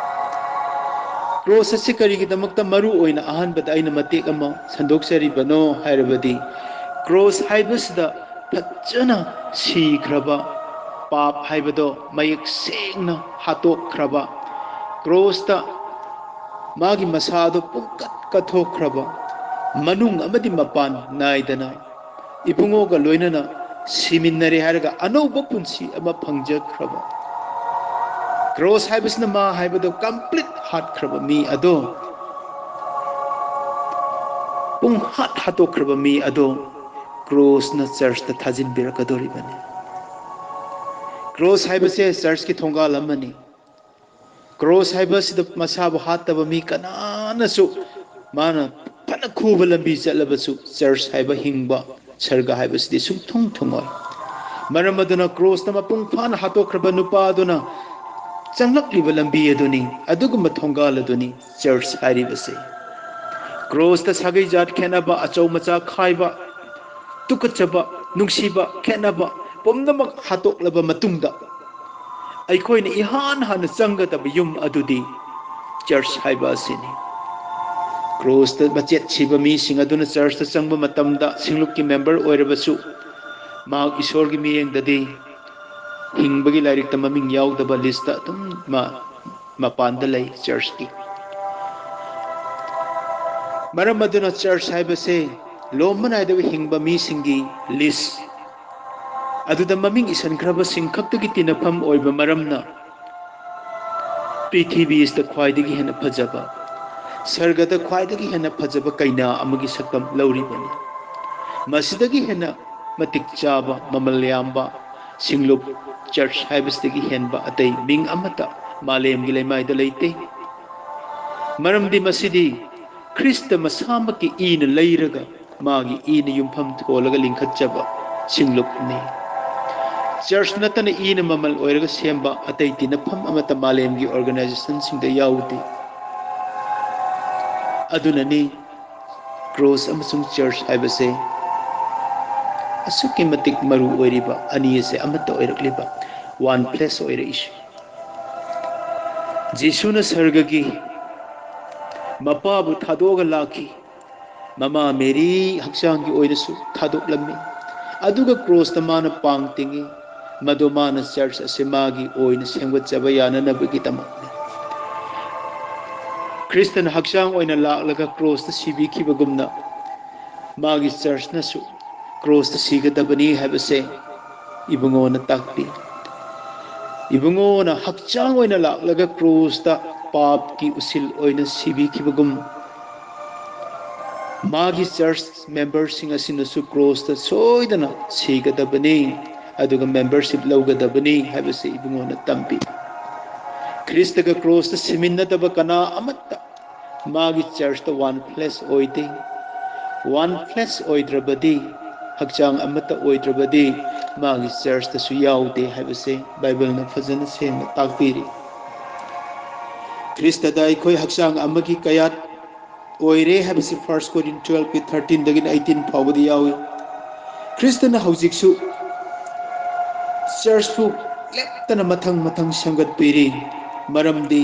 ꯀ꯭ꯔꯣꯁ ꯑꯁꯤ ꯀꯔꯤꯒꯤꯗꯃꯛꯇ ꯃꯔꯨ ꯑꯣꯏꯅ ꯑꯍꯥꯟꯕꯗ ꯑꯩꯅ ꯃꯇꯦꯛ ꯑꯃ ꯁꯟꯗꯣꯛꯆꯔꯤꯕꯅꯣ ꯍꯥꯏꯔꯕꯗꯤ, ꯀ꯭ꯔꯣꯁ ꯍꯥꯏꯕꯁꯤꯗ ꯐꯖꯅ ꯁꯤꯈ꯭ꯔꯕ, ꯄꯥꯞ ꯍꯥꯏꯕꯗꯣ ꯃꯌꯦꯛ ꯁꯦꯡꯅ ꯍꯥꯠꯇꯣꯛꯈ꯭ꯔꯕ, ꯀ꯭ꯔꯣꯁꯇ ꯃꯥꯒꯤ ꯃꯁꯥꯗꯣ ꯄꯨꯡꯀꯠ ꯀꯠꯊꯣꯛꯈ꯭ꯔꯕ, ꯃꯅꯨꯡ ꯑꯃꯗꯤ ꯃꯄꯥꯟ ꯅꯥꯏꯗꯅ ꯏꯕꯨꯡꯉꯣꯒ ꯂꯣꯏꯅꯅ ꯁꯤꯃꯤꯟꯅꯔꯦ ꯍꯥꯏꯔꯒ ꯑꯅꯧꯕ ꯄꯨꯟꯁꯤ ꯑꯃ ꯐꯪꯖꯈ꯭ꯔꯕ꯫ ꯀ꯭ꯔꯣꯁ ꯍꯥꯏꯕꯁꯤꯅ ꯃꯥ ꯍꯥꯏꯕꯗꯣ ꯀꯝꯄ꯭ꯂꯤꯠ ꯍꯥꯠꯈ꯭ꯔꯕ ꯃꯤ ꯑꯗꯣ, ꯄꯨꯡ ꯍꯥꯠ ꯍꯥꯠꯇꯣꯛꯈ꯭ꯔꯕ ꯃꯤ ꯑꯗꯣ ꯀ꯭ꯔꯣꯁꯅ ꯆꯔꯆꯇ ꯊꯥꯖꯤꯟꯕꯤꯔꯛꯀꯗꯧꯔꯤꯕꯅꯤ꯫ ꯀ꯭ꯔꯣꯁ ꯍꯥꯏꯕꯁꯦ ꯆꯔꯆꯀꯤ ꯊꯣꯡꯒꯥꯜ ꯑꯃꯅꯤ꯫ ꯀ꯭ꯔꯣꯁ ꯍꯥꯏꯕꯁꯤꯗ ꯃꯁꯥꯕꯨ ꯍꯥꯠꯇꯕ ꯃꯤ ꯀꯅꯥꯅꯁꯨ, ꯃꯥꯅ ꯐꯅ ꯈꯨꯕ ꯂꯝꯕꯤ ꯆꯠꯂꯕꯁꯨ, ꯆꯔꯆ ꯍꯥꯏꯕ ꯍꯤꯡꯕ ꯁꯔꯒ ꯍꯥꯏꯕꯁꯤꯗꯤ ꯁꯨꯡꯊꯨꯡ ꯊꯨꯡꯉꯣꯏ꯫ ꯃꯔꯝ ꯑꯗꯨꯅ ꯀ꯭ꯔꯣꯁꯇ ꯃꯄꯨꯡ ꯐꯥꯅ ꯍꯥꯠꯇꯣꯛꯈ꯭ꯔꯕ ꯅꯨꯄꯥ ꯑꯗꯨꯅ ꯆꯪꯂꯛꯂꯤꯕ ꯂꯝꯕꯤ ꯑꯗꯨꯅꯤ, ꯑꯗꯨꯒꯨꯝꯕ ꯊꯣꯡꯒꯥꯜ ꯑꯗꯨꯅꯤ ꯆꯔꯆ ꯍꯥꯏꯔꯤꯕꯁꯦ꯫ ꯀ꯭ꯔꯣꯁꯇ ꯁꯥꯒꯩ ꯖꯥꯠ ꯈꯦꯠꯅꯕ, ꯑꯆꯧ ꯃꯆꯥ ꯈꯥꯏꯕ, ꯇꯨꯀꯠꯆꯕ, ꯅꯨꯡꯁꯤꯕ, ꯈꯦꯠꯅꯕ ꯄꯨꯝꯅꯃꯛ ꯍꯥꯠꯇꯣꯛꯂꯕ ꯃꯇꯨꯡꯗ, ꯑꯩꯈꯣꯏꯅ ꯏꯍꯥꯟ ꯍꯥꯟꯅ ꯆꯪꯒꯗꯕ ꯌꯨꯝ ꯑꯗꯨꯗꯤ ꯆꯔꯆ ꯍꯥꯏꯕ ꯑꯁꯤꯅꯤ꯫ ꯀ꯭ꯔꯣꯁꯇ ꯃꯆꯦꯠ ꯁꯤꯕ ꯃꯤꯁꯤꯡ ꯑꯗꯨꯅ ꯆꯔꯆꯇ ꯆꯪꯕ ꯃꯇꯝꯗ ꯁꯤꯡꯂꯨꯞꯀꯤ ꯃꯦꯝꯕꯔ ꯑꯣꯏꯔꯕꯁꯨ, ꯃꯍꯥꯛ ꯏꯁꯣꯔꯒꯤ ꯃꯤꯠꯌꯦꯡꯗꯗꯤ ꯍꯤꯡꯕꯒꯤ ꯂꯥꯏꯔꯤꯛꯇ ꯃꯃꯤꯡ ꯌꯥꯎꯗꯕ ꯂꯤꯁꯇ ꯑꯗꯨꯝ ꯃꯥ ꯃꯄꯥꯟꯗ ꯂꯩ ꯆꯔꯆꯀꯤ꯫ ꯃꯔꯝ ꯑꯗꯨꯅ ꯆꯔꯆ ꯍꯥꯏꯕꯁꯦ ꯂꯣꯝꯕ ꯅꯥꯏꯗꯕ ꯍꯤꯡꯕ ꯃꯤꯁꯤꯡꯒꯤ ꯂꯤꯁ ꯑꯗꯨꯗ ꯃꯃꯤꯡ ꯏꯁꯟꯈ꯭ꯔꯕꯁꯤꯡ ꯈꯛꯇꯒꯤ ꯇꯤꯟꯅꯐꯝ ꯑꯣꯏꯕ ꯃꯔꯝꯅ, ꯄ꯭ꯔꯤꯊꯤꯕꯤ ꯑꯁꯤꯗ ꯈ꯭ꯋꯥꯏꯗꯒꯤ ꯍꯦꯟꯅ ꯐꯖꯕ, ꯁꯔꯒꯗ ꯈ꯭ꯋꯥꯏꯗꯒꯤ ꯍꯦꯟꯅ ꯐꯖꯕ ꯀꯩꯅꯥ ꯑꯃꯒꯤ ꯁꯛꯇꯝ ꯂꯧꯔꯤꯕꯅꯤ꯫ ꯃꯁꯤꯗꯒꯤ ꯍꯦꯟꯅ ꯃꯇꯤꯛ ꯆꯥꯕ, ꯃꯃꯜ ꯌꯥꯝꯕ ꯁꯤꯡꯂꯨꯞ ꯆꯔꯆ ꯍꯥꯏꯕꯁꯤꯗꯒꯤ ꯍꯦꯟꯕ ꯑꯇꯩ ꯃꯤꯡ ꯑꯃꯠꯇ ꯃꯥꯂꯦꯝꯒꯤ ꯂꯩꯃꯥꯏꯗ ꯂꯩꯇꯦ꯫ ꯃꯔꯝꯗꯤ ꯃꯁꯤꯗꯤ ꯈ꯭ꯔꯤꯁꯇ ꯃꯁꯥꯃꯛꯀꯤ ꯏꯅ ꯂꯩꯔꯒ, ꯃꯥꯒꯤ ꯏꯅ ꯌꯨꯝꯐꯝ ꯊꯣꯜꯂꯒ ꯂꯤꯡꯈꯠꯆꯕ ꯁꯤꯡꯂꯨꯞꯅꯤ꯫ ꯆꯔꯆ ꯅꯠꯇꯅ ꯏꯅ ꯃꯃꯜ ꯑꯣꯏꯔꯒ ꯁꯦꯝꯕ ꯑꯇꯩ ꯇꯤꯟꯅꯐꯝ ꯑꯃꯠꯇ ꯃꯥꯂꯦꯝꯒꯤ ꯑꯣꯔꯒꯅꯥꯏꯖꯦꯁꯟꯁꯤꯡꯗ ꯌꯥꯎꯗꯦ꯫ ꯑꯗꯨꯅꯅꯤ ꯀ꯭ꯔꯣꯁ ꯑꯃꯁꯨꯡ ꯆꯔꯆ ꯍꯥꯏꯕꯁꯦ ꯑꯁꯨꯛꯀꯤ ꯃꯇꯤꯛ ꯃꯔꯨ ꯑꯣꯏꯔꯤꯕ, ꯑꯅꯤ ꯑꯁꯦ ꯑꯃꯠꯇ ꯑꯣꯏꯔꯛꯂꯤꯕ, ꯋꯥꯟ ꯐ꯭ꯂꯦꯁ ꯑꯣꯏꯔꯛꯏꯁꯦ꯫ ꯖꯤꯁꯨꯅ ꯁꯔꯒꯒꯤ ꯃꯄꯥꯕꯨ ꯊꯥꯗꯣꯛꯑꯒ ꯂꯥꯛꯈꯤ꯫ ꯃꯃꯥ ꯃꯦꯔꯤ ꯍꯛꯆꯥꯡꯒꯤ ꯑꯣꯏꯅꯁꯨ ꯊꯥꯗꯣꯛꯂꯝꯃꯤ꯫ ꯑꯗꯨꯒ ꯀ꯭ꯔꯣꯁꯇ ꯃꯥꯅ ꯄꯥꯡ ꯇꯤꯡꯉꯤ꯫ ꯃꯗꯣ ꯃꯥꯅ ꯆꯔꯆ ꯑꯁꯤ ꯃꯥꯒꯤ ꯑꯣꯏꯅ ꯁꯦꯝꯒꯠꯆꯕ ꯌꯥꯅꯅꯕꯒꯤꯗꯃꯛꯅꯤ꯫ ꯈ꯭ꯔꯤꯁꯇꯅ ꯍꯛꯆꯥꯡ ꯑꯣꯏꯅ ꯂꯥꯛꯂꯒ ꯀ꯭ꯔꯣꯁꯇ ꯁꯤꯕꯤꯈꯤꯕꯒꯨꯝꯅ ꯃꯥꯒꯤ ꯆꯔꯆꯅꯁꯨ ꯀ꯭ꯔꯣꯁꯇ ꯁꯤꯒꯗꯕꯅꯤ ꯍꯥꯏꯕꯁꯦ ꯏꯕꯨꯡꯉꯣꯅ ꯇꯥꯛꯄꯤ꯫ ꯏꯕꯨꯡꯉꯣꯅ ꯍꯛꯆꯥꯡ ꯑꯣꯏꯅ ꯂꯥꯛꯂꯒ ꯀ꯭ꯔꯣꯁꯇ ꯄꯥꯞꯀꯤ ꯎꯁꯤꯜ ꯑꯣꯏꯅ ꯁꯤꯕꯤꯈꯤꯕꯒꯨꯝ ꯃꯥꯒꯤ ꯆꯔꯆ ꯃꯦꯝꯕꯔꯁꯤꯡ ꯑꯁꯤꯅꯁꯨ ꯀ꯭ꯔꯣꯁꯇ ꯁꯣꯏꯗꯅ ꯁꯤꯒꯗꯕꯅꯤ, ꯑꯗꯨꯒ ꯃꯦꯝꯕꯔꯁꯤꯞ ꯂꯧꯒꯗꯕꯅꯤ ꯍꯥꯏꯕꯁꯤ ꯏꯕꯨꯡꯉꯣꯅ ꯇꯝꯕꯤ꯫ ꯈ꯭ꯔꯤꯁꯇꯒ ꯀ꯭ꯔꯣꯁꯇ ꯁꯤꯃꯤꯟꯅꯗꯕ ꯀꯅꯥ ꯑꯃꯠꯇ ꯃꯥꯒꯤ ꯆꯔꯆꯇ ꯋꯥꯟ ꯐ꯭ꯂꯦꯁ ꯑꯣꯏꯗꯦ꯫ ꯋꯥꯟ ꯐ꯭ꯂꯦꯁ ꯑꯣꯏꯗ꯭ꯔꯕꯗꯤ ꯍꯛꯆꯥꯡ ꯑꯃꯠꯇ ꯑꯣꯏꯗ꯭ꯔꯕꯗꯤ ꯃꯥꯒꯤ ꯆꯔꯆꯇꯁꯨ ꯌꯥꯎꯗꯦ ꯍꯥꯏꯕꯁꯦ ꯕꯥꯏꯕꯜꯅ ꯐꯖꯅ ꯁꯦꯡꯅ ꯇꯥꯛꯄꯤꯔꯤ꯫ ꯈ꯭ꯔꯤꯁꯇꯗ ꯑꯩꯈꯣꯏ ꯍꯛꯆꯥꯡ ꯑꯃꯒꯤ ꯀꯌꯥꯠ ꯑꯣꯏꯔꯦ ꯍꯥꯏꯕꯁꯤ ꯐꯥꯔꯁ ꯀꯣꯔꯤꯟ ꯇꯨꯋꯦꯜꯐꯀꯤ ꯊꯥꯔꯇꯤꯟꯗꯒꯤꯅ ꯑꯩꯠꯇꯤꯟ ꯐꯥꯎꯕꯗ ꯌꯥꯎꯏ꯫ ꯈ꯭ꯔꯤꯁꯇꯅ ꯍꯧꯖꯤꯛꯁꯨ ꯆꯔꯆꯄꯨ ꯂꯦꯞꯇꯅ ꯃꯊꯪ ꯃꯊꯪ ꯁꯦꯝꯒꯠꯄꯤꯔꯤ, ꯃꯔꯝꯗꯤ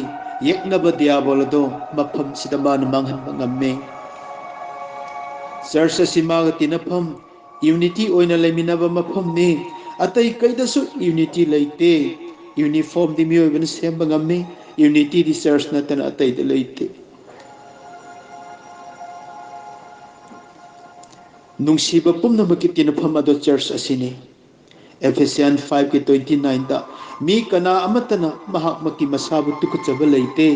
ꯌꯦꯛꯅꯕ ꯗꯤꯌꯥꯕꯣꯜ ꯑꯗꯣ ꯃꯐꯝꯁꯤꯗ ꯃꯥꯅ ꯃꯥꯡꯍꯟꯕ ꯉꯝꯃꯤ꯫ ꯆꯔꯆ ꯑꯁꯤ ꯃꯥꯒ ꯇꯤꯟꯅꯐꯝ, ꯌꯨꯅꯤꯇꯤ ꯑꯣꯏꯅ ꯂꯩꯃꯤꯟꯅꯕ ꯃꯐꯝꯅꯤ꯫ ꯑꯇꯩ ꯀꯩꯗꯁꯨ ꯌꯨꯅꯤꯇꯤ ꯂꯩꯇꯦ꯫ ꯌꯨꯅꯤꯐꯣꯔꯝꯗꯤ ꯃꯤꯑꯣꯏꯕꯅ ꯁꯦꯝꯕ ꯉꯝꯃꯤ, ꯌꯨꯅꯤꯇꯤꯗꯤ ꯆꯔꯆ ꯅꯠꯇꯅ ꯑꯇꯩꯗ ꯂꯩꯇꯦ꯫ ꯅꯨꯡꯁꯤꯕ ꯄꯨꯝꯅꯃꯛꯀꯤ ꯇꯤꯟꯅꯐꯝ ꯑꯗꯨ ꯆꯔꯆ ꯑꯁꯤꯅꯤ꯫ Ephesians five ꯀꯤ twenty nine ꯗ, "ꯃꯤ ꯀꯅꯥ ꯑꯃꯠꯇꯅ ꯃꯍꯥꯛꯃꯛꯀꯤ ꯃꯁꯥꯕꯨ ꯇꯨꯀꯠꯆꯕ ꯂꯩꯇꯦ"꯫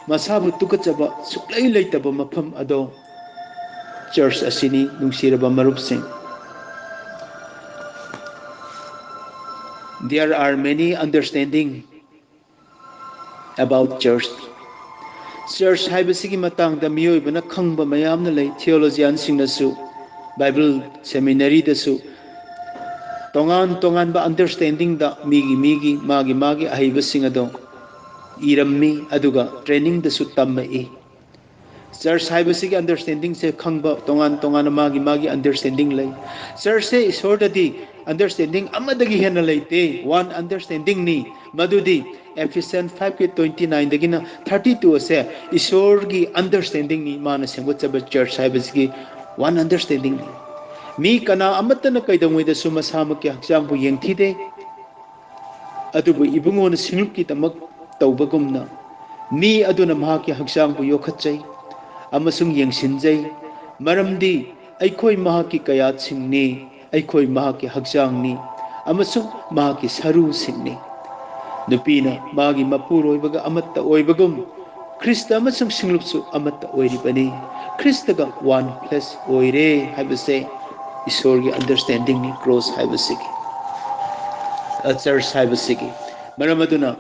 ꯃꯁꯥꯕꯨ ꯇꯨꯀꯠꯆꯕ ꯁꯨꯛꯂꯩ ꯂꯩꯇꯕ ꯃꯐꯝ ꯑꯗꯣ ꯆꯔꯆ ꯑꯁꯤꯅꯤ, ꯅꯨꯡꯁꯤꯔꯕ ꯃꯔꯨꯞꯁꯤꯡ꯫ There are many understanding about church. ꯆꯔꯆ ꯍꯥꯏꯕꯁꯤꯒꯤ ꯃꯇꯥꯡꯗ ꯃꯤꯑꯣꯏꯕꯅ ꯈꯪꯕ ꯃꯌꯥꯝꯅ ꯂꯩ꯫ ꯊꯤꯑꯣꯂꯣꯖꯤꯌꯥꯟꯁꯤꯡꯅꯁꯨ, ꯕꯥꯏꯕꯜ ꯁꯦꯃꯤꯅꯔꯤꯗꯁꯨ ꯇꯣꯉꯥꯟ ꯇꯣꯉꯥꯟꯕ ꯑꯟꯗꯔꯁꯇꯦꯟꯗꯤꯡꯗ ꯃꯤꯒꯤ ꯃꯤꯒꯤ, ꯃꯥꯒꯤ ꯃꯥꯒꯤ ꯑꯍꯩꯕꯁꯤꯡ ꯑꯗꯣ ꯏꯔꯝꯃꯤ, ꯑꯗꯨꯒ ꯇ꯭ꯔꯦꯅꯤꯡꯗꯁꯨ ꯇꯝꯃꯛꯏ꯫ Church ꯍꯥꯏꯕꯁꯤꯒꯤ understanding ꯁꯦ ꯈꯪꯕ ꯇꯣꯉꯥꯟ ꯇꯣꯉꯥꯟꯅ ꯃꯥꯒꯤ ꯃꯥꯒꯤ understanding ꯂꯩ꯫ Church ꯁꯦ ꯏꯁꯣꯔꯗꯗꯤ understanding ꯑꯃꯗꯒꯤ ꯍꯦꯟꯅ ꯂꯩꯇꯦ, one understanding ꯅꯤ꯫ ꯃꯗꯨꯗꯤ Ephesians five ꯀꯤ twenty nine ꯗꯒꯤꯅ thirty two ꯑꯁꯦ ꯏꯁꯣꯔꯒꯤ understanding ꯅꯤ꯫ ꯃꯥꯅ ꯁꯦꯝꯒꯠꯆꯕ church ꯍꯥꯏꯕꯁꯤꯒꯤ one understanding ꯅꯤ꯫ ꯃꯤ ꯀꯅꯥ ꯑꯃꯠꯇꯅ ꯀꯩꯗꯧꯉꯩꯗꯁꯨ ꯃꯁꯥꯃꯛꯀꯤ ꯍꯛꯆꯥꯡꯕꯨ ꯌꯦꯡꯊꯤꯗꯦ꯫ ꯑꯗꯨꯕꯨ ꯏꯕꯨꯡꯉꯣꯅ ꯁꯤꯡꯂꯨꯞꯀꯤꯗꯃꯛ ꯇꯧꯕꯒꯨꯝꯅ ꯃꯤ ꯑꯗꯨꯅ ꯃꯍꯥꯛꯀꯤ ꯍꯛꯆꯥꯡꯕꯨ ꯌꯣꯛꯈꯠꯆꯩ ꯑꯃꯁꯨꯡ ꯌꯦꯡꯁꯤꯟꯖꯩ, ꯃꯔꯝꯗꯤ ꯑꯩꯈꯣꯏ ꯃꯍꯥꯛꯀꯤ ꯀꯌꯥꯠꯁꯤꯡꯅꯤ, ꯑꯩꯈꯣꯏ ꯃꯍꯥꯛꯀꯤ ꯍꯛꯆꯥꯡꯅꯤ ꯑꯃꯁꯨꯡ ꯃꯍꯥꯛꯀꯤ ꯁꯔꯨꯁꯤꯡꯅꯤ꯫ ꯅꯨꯄꯤꯅ ꯃꯥꯒꯤ ꯃꯄꯨꯔꯣꯏꯕꯒ ꯑꯃꯠꯇ ꯑꯣꯏꯕꯒꯨꯝ, ꯈ꯭ꯔꯤꯁꯇ ꯑꯃꯁꯨꯡ ꯁꯤꯡꯂꯨꯞꯁꯨ ꯑꯃꯠꯇ ꯑꯣꯏꯔꯤꯕꯅꯤ꯫ ꯈ꯭ꯔꯤꯁꯇꯒ one flesh ꯑꯣꯏꯔꯦ ꯍꯥꯏꯕꯁꯦ ꯏꯁꯣꯔꯒꯤ understanding ꯅꯤ, cross ꯍꯥꯏꯕꯁꯤꯒꯤ, church ꯍꯥꯏꯕꯁꯤꯒꯤ꯫ ꯃꯔꯝ ꯑꯗꯨꯅ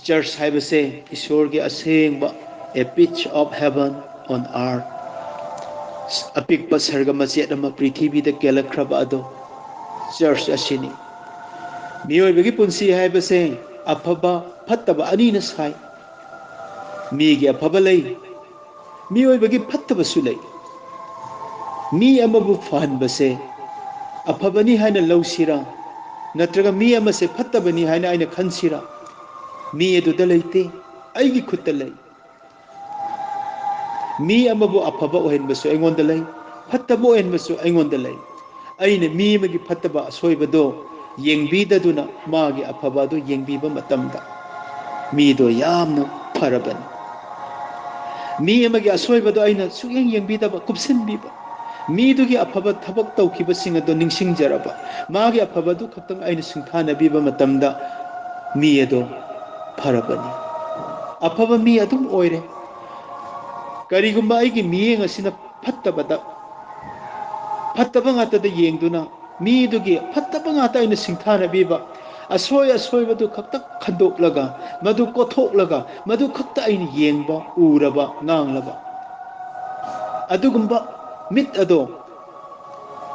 church ꯍꯥꯏꯕꯁꯦ ꯏꯁꯣꯔꯒꯤ ꯑꯁꯦꯡꯕ, a pitch of heaven on earth, ꯑꯄꯤꯛꯄ ꯁꯔꯒ ꯃꯆꯦꯠ ꯑꯃ ꯄ꯭ꯔꯤꯊꯤꯕꯤꯗ ꯀꯦꯜꯂꯛꯈ꯭ꯔꯕ ꯑꯗꯣ church ꯑꯁꯤꯅꯤ꯫ ꯃꯤꯑꯣꯏꯕꯒꯤ ꯄꯨꯟꯁꯤ ꯍꯥꯏꯕꯁꯦ ꯑꯐꯕ ꯐꯠꯇꯕ ꯑꯅꯤꯅ ꯁꯥꯏ꯫ ꯃꯤꯒꯤ ꯑꯐꯕ ꯂꯩ, ꯃꯤꯑꯣꯏꯕꯒꯤ ꯐꯠꯇꯕꯁꯨ ꯂꯩ꯫ ꯃꯤ ꯑꯃꯕꯨ ꯐꯍꯟꯕꯁꯦ ꯑꯐꯕꯅꯤ ꯍꯥꯏꯅ ꯂꯧꯁꯤꯔꯥ, ꯅꯠꯇ꯭ꯔꯒ ꯃꯤ ꯑꯃꯁꯦ ꯐꯠꯇꯕꯅꯤ ꯍꯥꯏꯅ ꯑꯩꯅ ꯈꯟꯁꯤꯔꯥ? ꯃꯤ ꯑꯗꯨꯗ ꯂꯩꯇꯦ, ꯑꯩꯒꯤ ꯈꯨꯠꯇ ꯂꯩ꯫ ꯃꯤ ꯑꯃꯕꯨ ꯑꯐꯕ ꯑꯣꯏꯍꯟꯕꯁꯨ ꯑꯩꯉꯣꯟꯗ ꯂꯩ, ꯐꯠꯇꯕ ꯑꯣꯏꯍꯟꯕꯁꯨ ꯑꯩꯉꯣꯟꯗ ꯂꯩ꯫ ꯑꯩꯅ ꯃꯤ ꯑꯃꯒꯤ ꯐꯠꯇꯕ ꯑꯁꯣꯏꯕꯗꯣ ꯌꯦꯡꯕꯤꯗꯗꯨꯅ ꯃꯥꯒꯤ ꯑꯐꯕ ꯑꯗꯨ ꯌꯦꯡꯕꯤꯕ ꯃꯇꯝꯗ ꯃꯤꯗꯣ ꯌꯥꯝꯅ ꯐꯔꯕꯅꯤ꯫ ꯃꯤ ꯑꯃꯒꯤ ꯑꯁꯣꯏꯕꯗꯣ ꯑꯩꯅ ꯁꯨꯛꯌꯦꯡ ꯌꯦꯡꯕꯤꯗꯕ, ꯀꯨꯞꯁꯤꯟꯕꯤꯕ, ꯃꯤꯗꯨꯒꯤ ꯑꯐꯕ ꯊꯕꯛ ꯇꯧꯈꯤꯕꯁꯤꯡ ꯑꯗꯣ ꯅꯤꯡꯁꯤꯡꯖꯔꯕ, ꯃꯥꯒꯤ ꯑꯐꯕꯗꯨ ꯈꯛꯇꯪ ꯑꯩꯅ ꯁꯤꯡꯊꯥꯅꯕꯤꯕ ꯃꯇꯝꯗ ꯃꯤ ꯑꯗꯣ ꯐꯔꯕꯅꯤ꯫ ꯑꯐꯕ ꯃꯤ ꯑꯗꯨꯝ ꯑꯣꯏꯔꯦ꯫ ꯀꯔꯤꯒꯨꯝꯕ ꯑꯩꯒꯤ ꯃꯤꯠꯌꯦꯡ ꯑꯁꯤꯅ ꯐꯠꯇꯕꯗ, ꯐꯠꯇꯕ ꯉꯥꯛꯇꯗ ꯌꯦꯡꯗꯨꯅ ꯃꯤꯗꯨꯒꯤ ꯐꯠꯇꯕ ꯉꯥꯛꯇ ꯑꯩꯅ ꯁꯤꯡꯊꯥꯅꯕꯤꯕ, ꯑꯁꯣꯏ ꯑꯁꯣꯏꯕꯗꯨ ꯈꯛꯇ ꯈꯟꯗꯣꯛꯂꯒ, ꯃꯗꯨ ꯀꯣꯊꯣꯛꯂꯒ, ꯃꯗꯨ ꯈꯛꯇ ꯑꯩꯅ ꯌꯦꯡꯕ, ꯎꯔꯕ, ꯉꯥꯡꯂꯕ, ꯑꯗꯨꯒꯨꯝꯕ ꯃꯤꯠ ꯑꯗꯣ,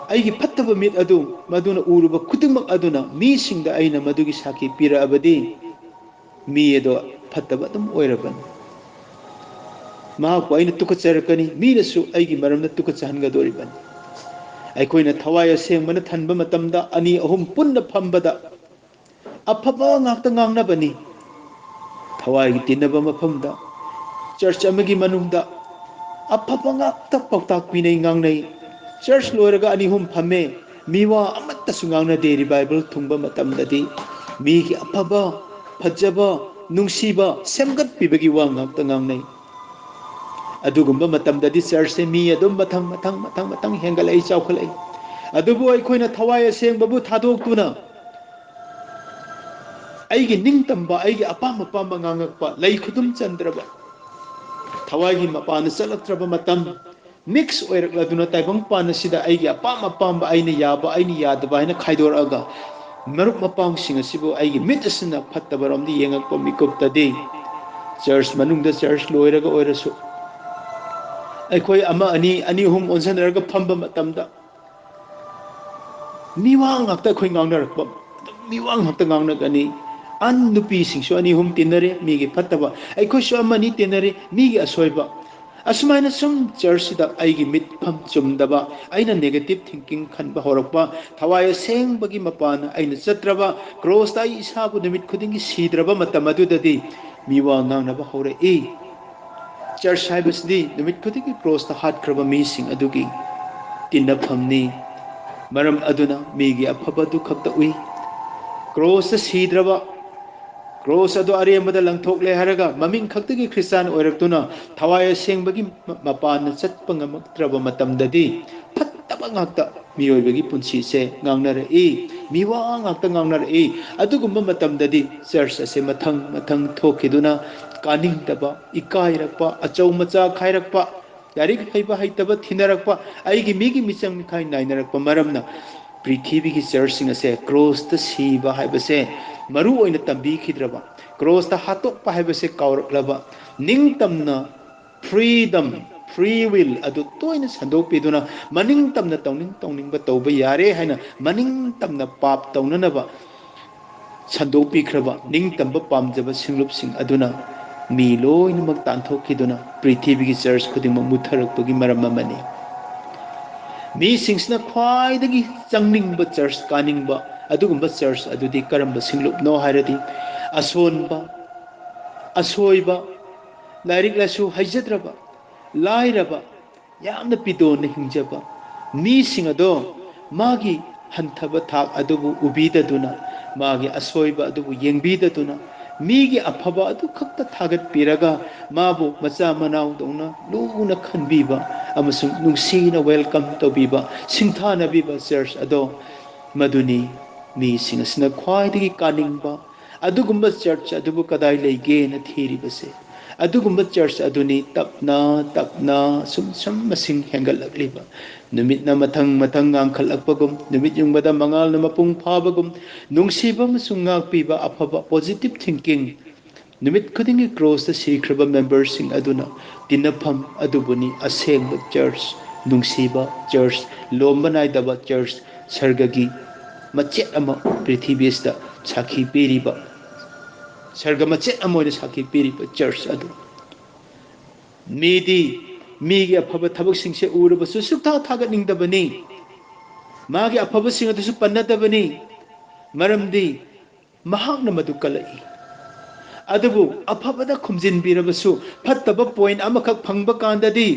ꯑꯩꯒꯤ ꯐꯠꯇꯕ ꯃꯤꯠ ꯑꯗꯨ ꯃꯗꯨꯅ ꯎꯔꯨꯕ ꯈꯨꯗꯤꯡꯃꯛ ꯑꯗꯨꯅ ꯃꯤꯁꯤꯡꯗ ꯑꯩꯅ ꯃꯗꯨꯒꯤ ꯁꯥꯈꯤ ꯄꯤꯔꯛꯑꯕꯗꯤ, ꯃꯤ ꯑꯗꯣ ꯐꯠꯇꯕ ꯑꯗꯨꯝ ꯑꯣꯏꯔꯕꯅꯤ꯫ ꯃꯍꯥꯛꯄꯨ ꯑꯩꯅ ꯇꯨꯀꯠꯆꯔꯛꯀꯅꯤ, ꯃꯤꯅꯁꯨ ꯑꯩꯒꯤ ꯃꯔꯝꯗ ꯇꯨꯀꯠꯆꯍꯟꯒꯗꯣꯔꯤꯕꯅꯤ꯫ ꯑꯩꯈꯣꯏꯅ ꯊꯋꯥꯏ ꯑꯁꯦꯡꯕꯅ ꯊꯟꯕ ꯃꯇꯝꯗ, ꯑꯅꯤ ꯑꯍꯨꯝ ꯄꯨꯟꯅ ꯐꯝꯕꯗ, ꯑꯐꯕ ꯉꯥꯛꯇ ꯉꯥꯡꯅꯕꯅꯤ꯫ ꯊꯋꯥꯏꯒꯤ ꯇꯤꯟꯅꯕ ꯃꯐꯝꯗ, ꯆꯔꯆ ꯑꯃꯒꯤ ꯃꯅꯨꯡꯗ ꯑꯐꯕ ꯉꯥꯛꯇ ꯄꯥꯎꯇꯥꯛ ꯄꯤꯅꯩ, ꯉꯥꯡꯅꯩ꯫ ꯆꯔꯆ ꯂꯣꯏꯔꯒ ꯑꯅꯤ ꯑꯍꯨꯝ ꯐꯝꯃꯦ, ꯃꯤꯋꯥ ꯑꯃꯠꯇꯁꯨ ꯉꯥꯡꯅꯗꯦ꯫ ꯔꯤꯚꯥꯏꯕꯜ ꯊꯨꯡꯕ ꯃꯇꯝꯗꯗꯤ ꯃꯤꯒꯤ ꯑꯐꯕ, ꯐꯖꯕ, ꯅꯨꯡꯁꯤꯕ, ꯁꯦꯝꯒꯠꯄꯤꯕꯒꯤ ꯋꯥ ꯉꯥꯛꯇ ꯉꯥꯡꯅꯩ꯫ ꯑꯗꯨꯒꯨꯝꯕ ꯃꯇꯝꯗꯗꯤ ꯆꯔꯆꯁꯦ ꯃꯤ ꯑꯗꯨꯝ ꯃꯊꯪ, ꯃꯊꯪ, ꯃꯊꯪ, ꯃꯊꯪ ꯍꯦꯟꯒꯠꯂꯛꯏ, ꯆꯥꯎꯈꯠꯂꯛꯏ꯫ ꯑꯗꯨꯕꯨ ꯑꯩꯈꯣꯏꯅ ꯊꯋꯥꯏ ꯑꯁꯦꯡꯕꯕꯨ ꯊꯥꯗꯣꯛꯇꯨꯅ ꯑꯩꯒꯤ ꯅꯤꯡꯇꯝꯕ, ꯑꯩꯒꯤ ꯑꯄꯥꯝ ꯑꯄꯥꯝꯕ ꯉꯥꯡꯉꯛꯄ, ꯂꯩ ꯈꯨꯗꯨꯝ ꯆꯟꯗ꯭ꯔꯕ, ꯊꯋꯥꯏꯒꯤ ꯃꯄꯥꯟꯗ ꯆꯠꯂꯛꯇ꯭ꯔꯕ ꯃꯇꯝ, ꯃꯤꯛꯁ ꯑꯣꯏꯔꯛꯂꯗꯨꯅ ꯇꯥꯏꯕꯪ ꯄꯥꯟ ꯑꯁꯤꯗ ꯑꯩꯒꯤ ꯑꯄꯥꯝ ꯑꯄꯥꯝꯕ, ꯑꯩꯅ ꯌꯥꯕ, ꯑꯩꯅ ꯌꯥꯗꯕ ꯍꯥꯏꯅ ꯈꯥꯏꯗꯣꯔꯛꯑꯒ ꯃꯔꯨꯞ ꯃꯄꯥꯡꯁꯤꯡ ꯑꯁꯤꯕꯨ ꯑꯩꯒꯤ ꯃꯤꯠ ꯑꯁꯤꯅ ꯐꯠꯇꯕꯔꯣꯝꯗ ꯌꯦꯡꯉꯛꯄ ꯃꯤꯀꯨꯞꯇꯗꯤ, ꯆꯔꯆ ꯃꯅꯨꯡꯗ, ꯆꯔꯆ ꯂꯣꯏꯔꯒ ꯑꯣꯏꯔꯁꯨ, ꯑꯩꯈꯣꯏ ꯑꯃ ꯑꯅꯤ, ꯑꯅꯤ ꯑꯍꯨꯝ ꯑꯣꯟꯁꯤꯟꯅꯔꯒ ꯐꯝꯕ ꯃꯇꯝꯗ, ꯃꯤꯋꯥ ꯉꯥꯛꯇ ꯑꯩꯈꯣꯏ ꯉꯥꯡꯅꯔꯛꯄ, ꯑꯗꯨꯝ ꯃꯤꯋꯥ ꯉꯥꯛꯇ ꯉꯥꯡꯅꯒꯅꯤ꯫ ꯑꯟ ꯅꯨꯄꯤꯁꯤꯡꯁꯨ ꯑꯅꯤ ꯑꯍꯨꯝ ꯇꯤꯟꯅꯔꯦ, ꯃꯤꯒꯤ ꯐꯠꯇꯕ, ꯑꯩꯈꯣꯏꯁꯨ ꯑꯃꯅꯤ ꯇꯤꯟꯅꯔꯦ, ꯃꯤꯒꯤ ꯑꯁꯣꯏꯕ꯫ ꯑꯁꯨꯃꯥꯏꯅ ꯁꯨꯝ ꯆꯔꯆꯁꯤꯗ ꯑꯩꯒꯤ ꯃꯤꯠꯐꯝ ꯆꯨꯝꯗꯕ, ꯑꯩꯅ ꯅꯦꯒꯦꯇꯤꯞ ꯊꯤꯡꯀꯤꯡ ꯈꯟꯕ ꯍꯧꯔꯛꯄ, ꯊꯋꯥꯏ ꯑꯁꯦꯡꯕꯒꯤ ꯃꯄꯥꯟ ꯑꯩꯅ ꯆꯠꯇ꯭ꯔꯕ, ꯀ꯭ꯔꯣꯁꯇ ꯑꯩ ꯏꯁꯥꯕꯨ ꯅꯨꯃꯤꯠ ꯈꯨꯗꯤꯡꯒꯤ ꯁꯤꯗ꯭ꯔꯕ ꯃꯇꯝ ꯑꯗꯨꯗꯗꯤ ꯃꯤꯋꯥ ꯉꯥꯡꯅꯕ ꯍꯧꯔꯛꯏ꯫ ꯆꯔꯆ ꯍꯥꯏꯕꯁꯤꯗꯤ ꯅꯨꯃꯤꯠ ꯈꯨꯗꯤꯡꯒꯤ ꯀ꯭ꯔꯣꯁꯇ ꯍꯥꯠꯈ꯭ꯔꯕ ꯃꯤꯁꯤꯡ ꯑꯗꯨꯒꯤ ꯇꯤꯟꯅꯐꯝꯅꯤ꯫ ꯃꯔꯝ ꯑꯗꯨꯅ ꯃꯤꯒꯤ ꯑꯐꯕ ꯑꯗꯨ ꯈꯛꯇ ꯎꯏ꯫ ꯀ꯭ꯔꯣꯁꯇ ꯁꯤꯗ꯭ꯔꯕ, ꯀ꯭ꯔꯣꯁ ꯑꯗꯨ ꯑꯔꯦꯝꯕꯗ ꯂꯪꯊꯣꯛꯂꯦ ꯍꯥꯏꯔꯒ ꯃꯃꯤꯡ ꯈꯛꯇꯒꯤ ꯈ꯭ꯔꯤꯁꯇꯥꯟ ꯑꯣꯏꯔꯛꯇꯨꯅ ꯊꯋꯥꯏ ꯑꯁꯦꯡꯕꯒꯤ ꯃ-, ꯃꯄꯥꯟꯗ ꯆꯠꯄ ꯉꯝꯃꯛꯇ꯭ꯔꯕ ꯃꯇꯝꯗꯗꯤ ꯐꯠꯇꯕ ꯉꯥꯛꯇ ꯃꯤꯑꯣꯏꯕꯒꯤ ꯄꯨꯟꯁꯤꯁꯦ ꯉꯥꯡꯅꯔꯛꯏ꯫ ꯃꯤꯋꯥ ꯉꯥꯛꯇ ꯉꯥꯡꯅꯔꯛꯏ꯫ ꯑꯗꯨꯒꯨꯝꯕ ꯃꯇꯝꯗꯗꯤ ꯆꯔꯆ ꯑꯁꯦ ꯃꯊꯪ ꯃꯊꯪ ꯊꯣꯛꯈꯤꯗꯨꯅ ꯀꯥꯅꯤꯡꯗꯕ, ꯏꯀꯥꯏꯔꯛꯄ, ꯑꯆꯧ ꯃꯆꯥ ꯈꯥꯏꯔꯛꯄ, ꯂꯥꯏꯔꯤꯛ ꯍꯩꯕ ꯍꯩꯇꯕ ꯊꯤꯅꯔꯛꯄ, ꯑꯩꯒꯤ ꯃꯤꯒꯤ ꯃꯤꯆꯪ ꯃꯤꯈꯥꯏ ꯅꯥꯏꯅꯔꯛꯄ ꯃꯔꯝꯅ ꯄ꯭ꯔꯤꯊꯤꯕꯤꯒꯤ ꯆꯔꯆꯁꯤꯡ ꯑꯁꯦ ꯀ꯭ꯔꯣꯁꯇ ꯁꯤꯕ ꯍꯥꯏꯕꯁꯦ ꯃꯔꯨ ꯑꯣꯏꯅ ꯇꯝꯕꯤꯈꯤꯗ꯭ꯔꯕ, ꯀ꯭ꯔꯣꯁꯇ ꯍꯥꯠꯇꯣꯛꯄ ꯍꯥꯏꯕꯁꯦ ꯀꯥꯎꯔꯛꯂꯕ, ꯅꯤꯡꯇꯝꯅ freedom, free will ꯑꯗꯨ ꯇꯣꯏꯅ ꯁꯟꯗꯣꯛꯄꯤꯗꯨꯅ ꯃꯅꯤꯡ ꯇꯝꯅ ꯇꯧꯅꯤꯡ ꯇꯧꯅꯤꯡꯕ ꯇꯧꯕ ꯌꯥꯔꯦ ꯍꯥꯏꯅ ꯃꯅꯤꯡ ꯇꯝꯅ ꯄꯥꯞ ꯇꯧꯅꯅꯕ ꯁꯟꯗꯣꯛꯄꯤꯈ꯭ꯔꯕ ꯅꯤꯡꯇꯝꯕ ꯄꯥꯝꯖꯕ ꯁꯤꯡꯂꯨꯞꯁꯤꯡ ꯑꯗꯨꯅ ꯃꯤ ꯂꯣꯏꯅꯃꯛ ꯇꯥꯟꯊꯣꯛꯈꯤꯗꯨꯅ ꯄ꯭ꯔꯤꯊꯤꯕꯤꯒꯤ ꯆꯔꯆ ꯈꯨꯗꯤꯡꯃꯛ ꯃꯨꯠꯊꯔꯛꯄꯒꯤ ꯃꯔꯝ ꯑꯃꯅꯤ꯫ ꯃꯤꯁꯤꯡꯁꯤꯅ ꯈ꯭ꯋꯥꯏꯗꯒꯤ ꯆꯪꯅꯤꯡꯕ ꯆꯔꯆ ꯀꯥꯅꯤꯡꯕ ꯑꯗꯨꯒꯨꯝꯕ ꯆꯔꯆ ꯑꯗꯨꯗꯤ ꯀꯔꯝꯕ ꯁꯤꯡꯂꯨꯞꯅꯣ ꯍꯥꯏꯔꯗꯤ, ꯑꯁꯣꯟꯕ, ꯑꯁꯣꯏꯕ, ꯂꯥꯏꯔꯤꯛ ꯂꯥꯏꯁꯨ ꯍꯩꯖꯗ꯭ꯔꯕ, ꯂꯥꯏꯔꯕ, ꯌꯥꯝꯅ ꯄꯤꯗꯣꯟꯅ ꯍꯤꯡꯖꯕ ꯃꯤꯁꯤꯡ ꯑꯗꯣ ꯃꯥꯒꯤ ꯍꯟꯊꯕ ꯊꯥꯛ ꯑꯗꯨꯕꯨ ꯎꯕꯤꯗꯗꯨꯅ, ꯃꯥꯒꯤ ꯑꯁꯣꯏꯕ ꯑꯗꯨꯕꯨ ꯌꯦꯡꯕꯤꯗꯗꯨꯅ, ꯃꯤꯒꯤ ꯑꯐꯕ ꯑꯗꯨ ꯈꯛꯇ ꯊꯥꯒꯠꯄꯤꯔꯒ ꯃꯥꯕꯨ ꯃꯆꯥ ꯃꯅꯥꯎꯗꯧꯅ ꯂꯨꯅ ꯈꯟꯕꯤꯕ ꯑꯃꯁꯨꯡ ꯅꯨꯡꯁꯤꯅ welcome ꯇꯧꯕꯤꯕ, ꯁꯤꯡꯊꯥꯅꯕꯤꯕ ꯆꯔꯆ ꯑꯗꯣ ꯃꯗꯨꯅꯤ ꯃꯤꯁꯤꯡ ꯑꯁꯤꯅ ꯈ꯭ꯋꯥꯏꯗꯒꯤ ꯀꯥꯅꯤꯡꯕ꯫ ꯑꯗꯨꯒꯨꯝꯕ ꯆꯔꯆ ꯑꯗꯨꯕꯨ ꯀꯗꯥꯏ ꯂꯩꯒꯦꯅ ꯊꯤꯔꯤꯕꯁꯦ꯫ ꯑꯗꯨꯒꯨꯝꯕ ꯆꯔꯆ ꯑꯗꯨꯅꯤ ꯇꯞꯅ ꯇꯞꯅ ꯁꯨꯝ ꯁꯨꯝ ꯃꯁꯤꯡ ꯍꯦꯟꯒꯠꯂꯛꯂꯤꯕ꯫ ꯅꯨꯃꯤꯠꯅ ꯃꯊꯪ ꯃꯊꯪ ꯉꯥꯡꯈꯠꯂꯛꯄꯒꯨꯝ, ꯅꯨꯃꯤꯠ ꯌꯨꯡꯕꯗ ꯃꯉꯥꯜꯅ ꯃꯄꯨꯡ ꯐꯥꯕꯒꯨꯝ, ꯅꯨꯡꯁꯤꯕ ꯑꯃꯁꯨꯡ ꯉꯥꯛꯄꯤꯕ, ꯑꯐꯕ positive thinking, ꯅꯨꯃꯤꯠ ꯈꯨꯗꯤꯡꯒꯤ ꯀ꯭ꯔꯣꯁꯇ ꯁꯤꯈ꯭ꯔꯕ ꯃꯦꯝꯕꯔꯁꯤꯡ ꯑꯗꯨꯅ ꯇꯤꯟꯅꯐꯝ ꯑꯗꯨꯕꯨꯅꯤ ꯑꯁꯦꯡꯕ ꯆꯔꯆ, ꯅꯨꯡꯁꯤꯕ ꯆꯔꯆ, ꯂꯣꯝꯕ ꯅꯥꯏꯗꯕ ꯆꯔꯆ, ꯁꯔꯒꯒꯤ ꯃꯆꯦꯠ ꯑꯃ ꯄ꯭ꯔꯤꯊꯤꯕꯤ ꯑꯁꯤꯗ ꯁꯥꯈꯤ ꯄꯤꯔꯤꯕ, ꯁꯔꯒ ꯃꯆꯦꯠ ꯑꯃ ꯑꯣꯏꯅ ꯁꯥꯈꯤ ꯄꯤꯔꯤꯕ ꯆꯔꯆ ꯑꯗꯨ꯫ ꯃꯤꯗꯤ ꯃꯤꯒꯤ ꯑꯐꯕ ꯊꯕꯛꯁꯤꯡꯁꯦ ꯎꯔꯕꯁꯨ ꯁꯨꯛꯊꯥ ꯊꯥꯒꯠꯅꯤꯡꯗꯕꯅꯤ꯫ ꯃꯥꯒꯤ ꯑꯐꯕꯁꯤꯡ ꯑꯗꯨꯁꯨ ꯄꯟꯅꯗꯕꯅꯤ꯫ ꯃꯔꯝꯗꯤ ꯃꯍꯥꯛꯅ ꯃꯗꯨ ꯀꯜꯂꯛꯏ꯫ ꯑꯗꯨꯕꯨ ꯑꯐꯕꯗ ꯈꯨꯝꯖꯤꯟꯕꯤꯔꯕꯁꯨ ꯐꯠꯇꯕ point ꯑꯃꯈꯛ ꯐꯪꯕ ꯀꯥꯟꯗꯗꯤ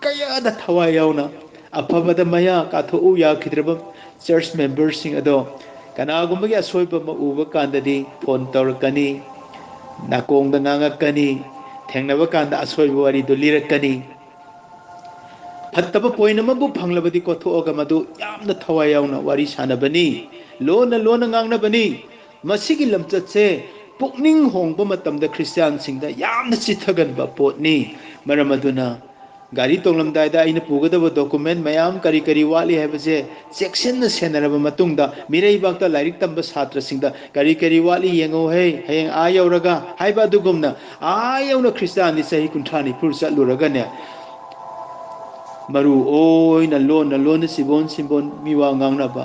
ꯀꯌꯥꯗ ꯊꯋꯥꯏ ꯌꯥꯎꯅ ꯑꯐꯕꯗ ꯃꯌꯥ ꯀꯥꯊꯣꯛꯎ ꯌꯥꯈꯤꯗ꯭ꯔꯕ ꯆꯔꯆ ꯃꯦꯝꯕꯔꯁꯤꯡ ꯑꯗꯣ ꯀꯅꯥꯒꯨꯝꯕꯒꯤ ꯑꯁꯣꯏꯕ ꯑꯃ ꯎꯕ ꯀꯥꯟꯗꯗꯤ ꯐꯣꯟ ꯇꯧꯔꯛꯀꯅꯤ, ꯅꯥꯀꯣꯡꯗ ꯉꯥꯡꯉꯛꯀꯅꯤ, ꯊꯦꯡꯅꯕ ꯀꯥꯟꯗ ꯑꯁꯣꯏꯕ ꯋꯥꯔꯤꯗꯨ ꯂꯤꯔꯛꯀꯅꯤ꯫ ꯐꯠꯇꯕ point ꯑꯃꯕꯨ ꯐꯪꯂꯕꯗꯤ ꯀꯣꯊꯣꯛꯑꯒ ꯃꯗꯨ ꯌꯥꯝꯅ ꯊꯋꯥꯏ ꯌꯥꯎꯅ ꯋꯥꯔꯤ ꯁꯥꯟꯅꯕꯅꯤ, ꯂꯣꯟꯅ ꯂꯣꯟꯅ ꯉꯥꯡꯅꯕꯅꯤ꯫ ꯃꯁꯤꯒꯤ ꯂꯝꯆꯠꯁꯦ ꯄꯨꯛꯅꯤꯡ ꯍꯣꯡꯕ ꯃꯇꯝꯗ ꯈ꯭ꯔꯤꯁꯇꯤꯌꯥꯟꯁꯤꯡꯗ ꯌꯥꯝꯅ ꯆꯤꯊꯒꯟꯕ ꯄꯣꯠꯅꯤ꯫ ꯃꯔꯝ ꯑꯗꯨꯅ ꯒꯥꯔꯤ ꯇꯣꯡꯂꯝꯗꯥꯏꯗ ꯑꯩꯅ ꯄꯨꯒꯗꯕ document ꯃꯌꯥꯝ ꯀꯔꯤ ꯀꯔꯤ ꯋꯥꯠꯂꯤ ꯍꯥꯏꯕꯁꯦ ꯆꯦꯛꯁꯤꯟꯅ ꯁꯦꯟꯅꯔꯕ ꯃꯇꯨꯡꯗ, ꯃꯤꯔꯩꯕꯥꯛꯇ ꯂꯥꯏꯔꯤꯛ ꯇꯝꯕ ꯁꯥꯇ꯭ꯔꯁꯤꯡꯗ ꯀꯔꯤ ꯀꯔꯤ ꯋꯥꯠꯂꯤ ꯌꯦꯡꯉꯨ ꯍꯦ, ꯍꯌꯦꯡ ꯑꯥ ꯌꯧꯔꯒ ꯍꯥꯏꯕ ꯑꯗꯨꯒꯨꯝꯅ, ꯑꯥ ꯌꯧꯅ ꯈ꯭ꯔꯤꯁꯇꯤꯌꯥꯟꯗꯤ ꯆꯍꯤ ꯀꯨꯟꯊ꯭ꯔꯥ ꯅꯤꯐꯨ ꯆꯠꯂꯨꯔꯒꯅꯦ, ꯃꯔꯨ ꯑꯣꯏꯅ ꯂꯣꯟꯅ ꯂꯣꯟꯅ ꯆꯤꯕꯣꯟ ꯆꯤꯕꯣꯟ ꯃꯤꯋꯥ ꯉꯥꯡꯅꯕ,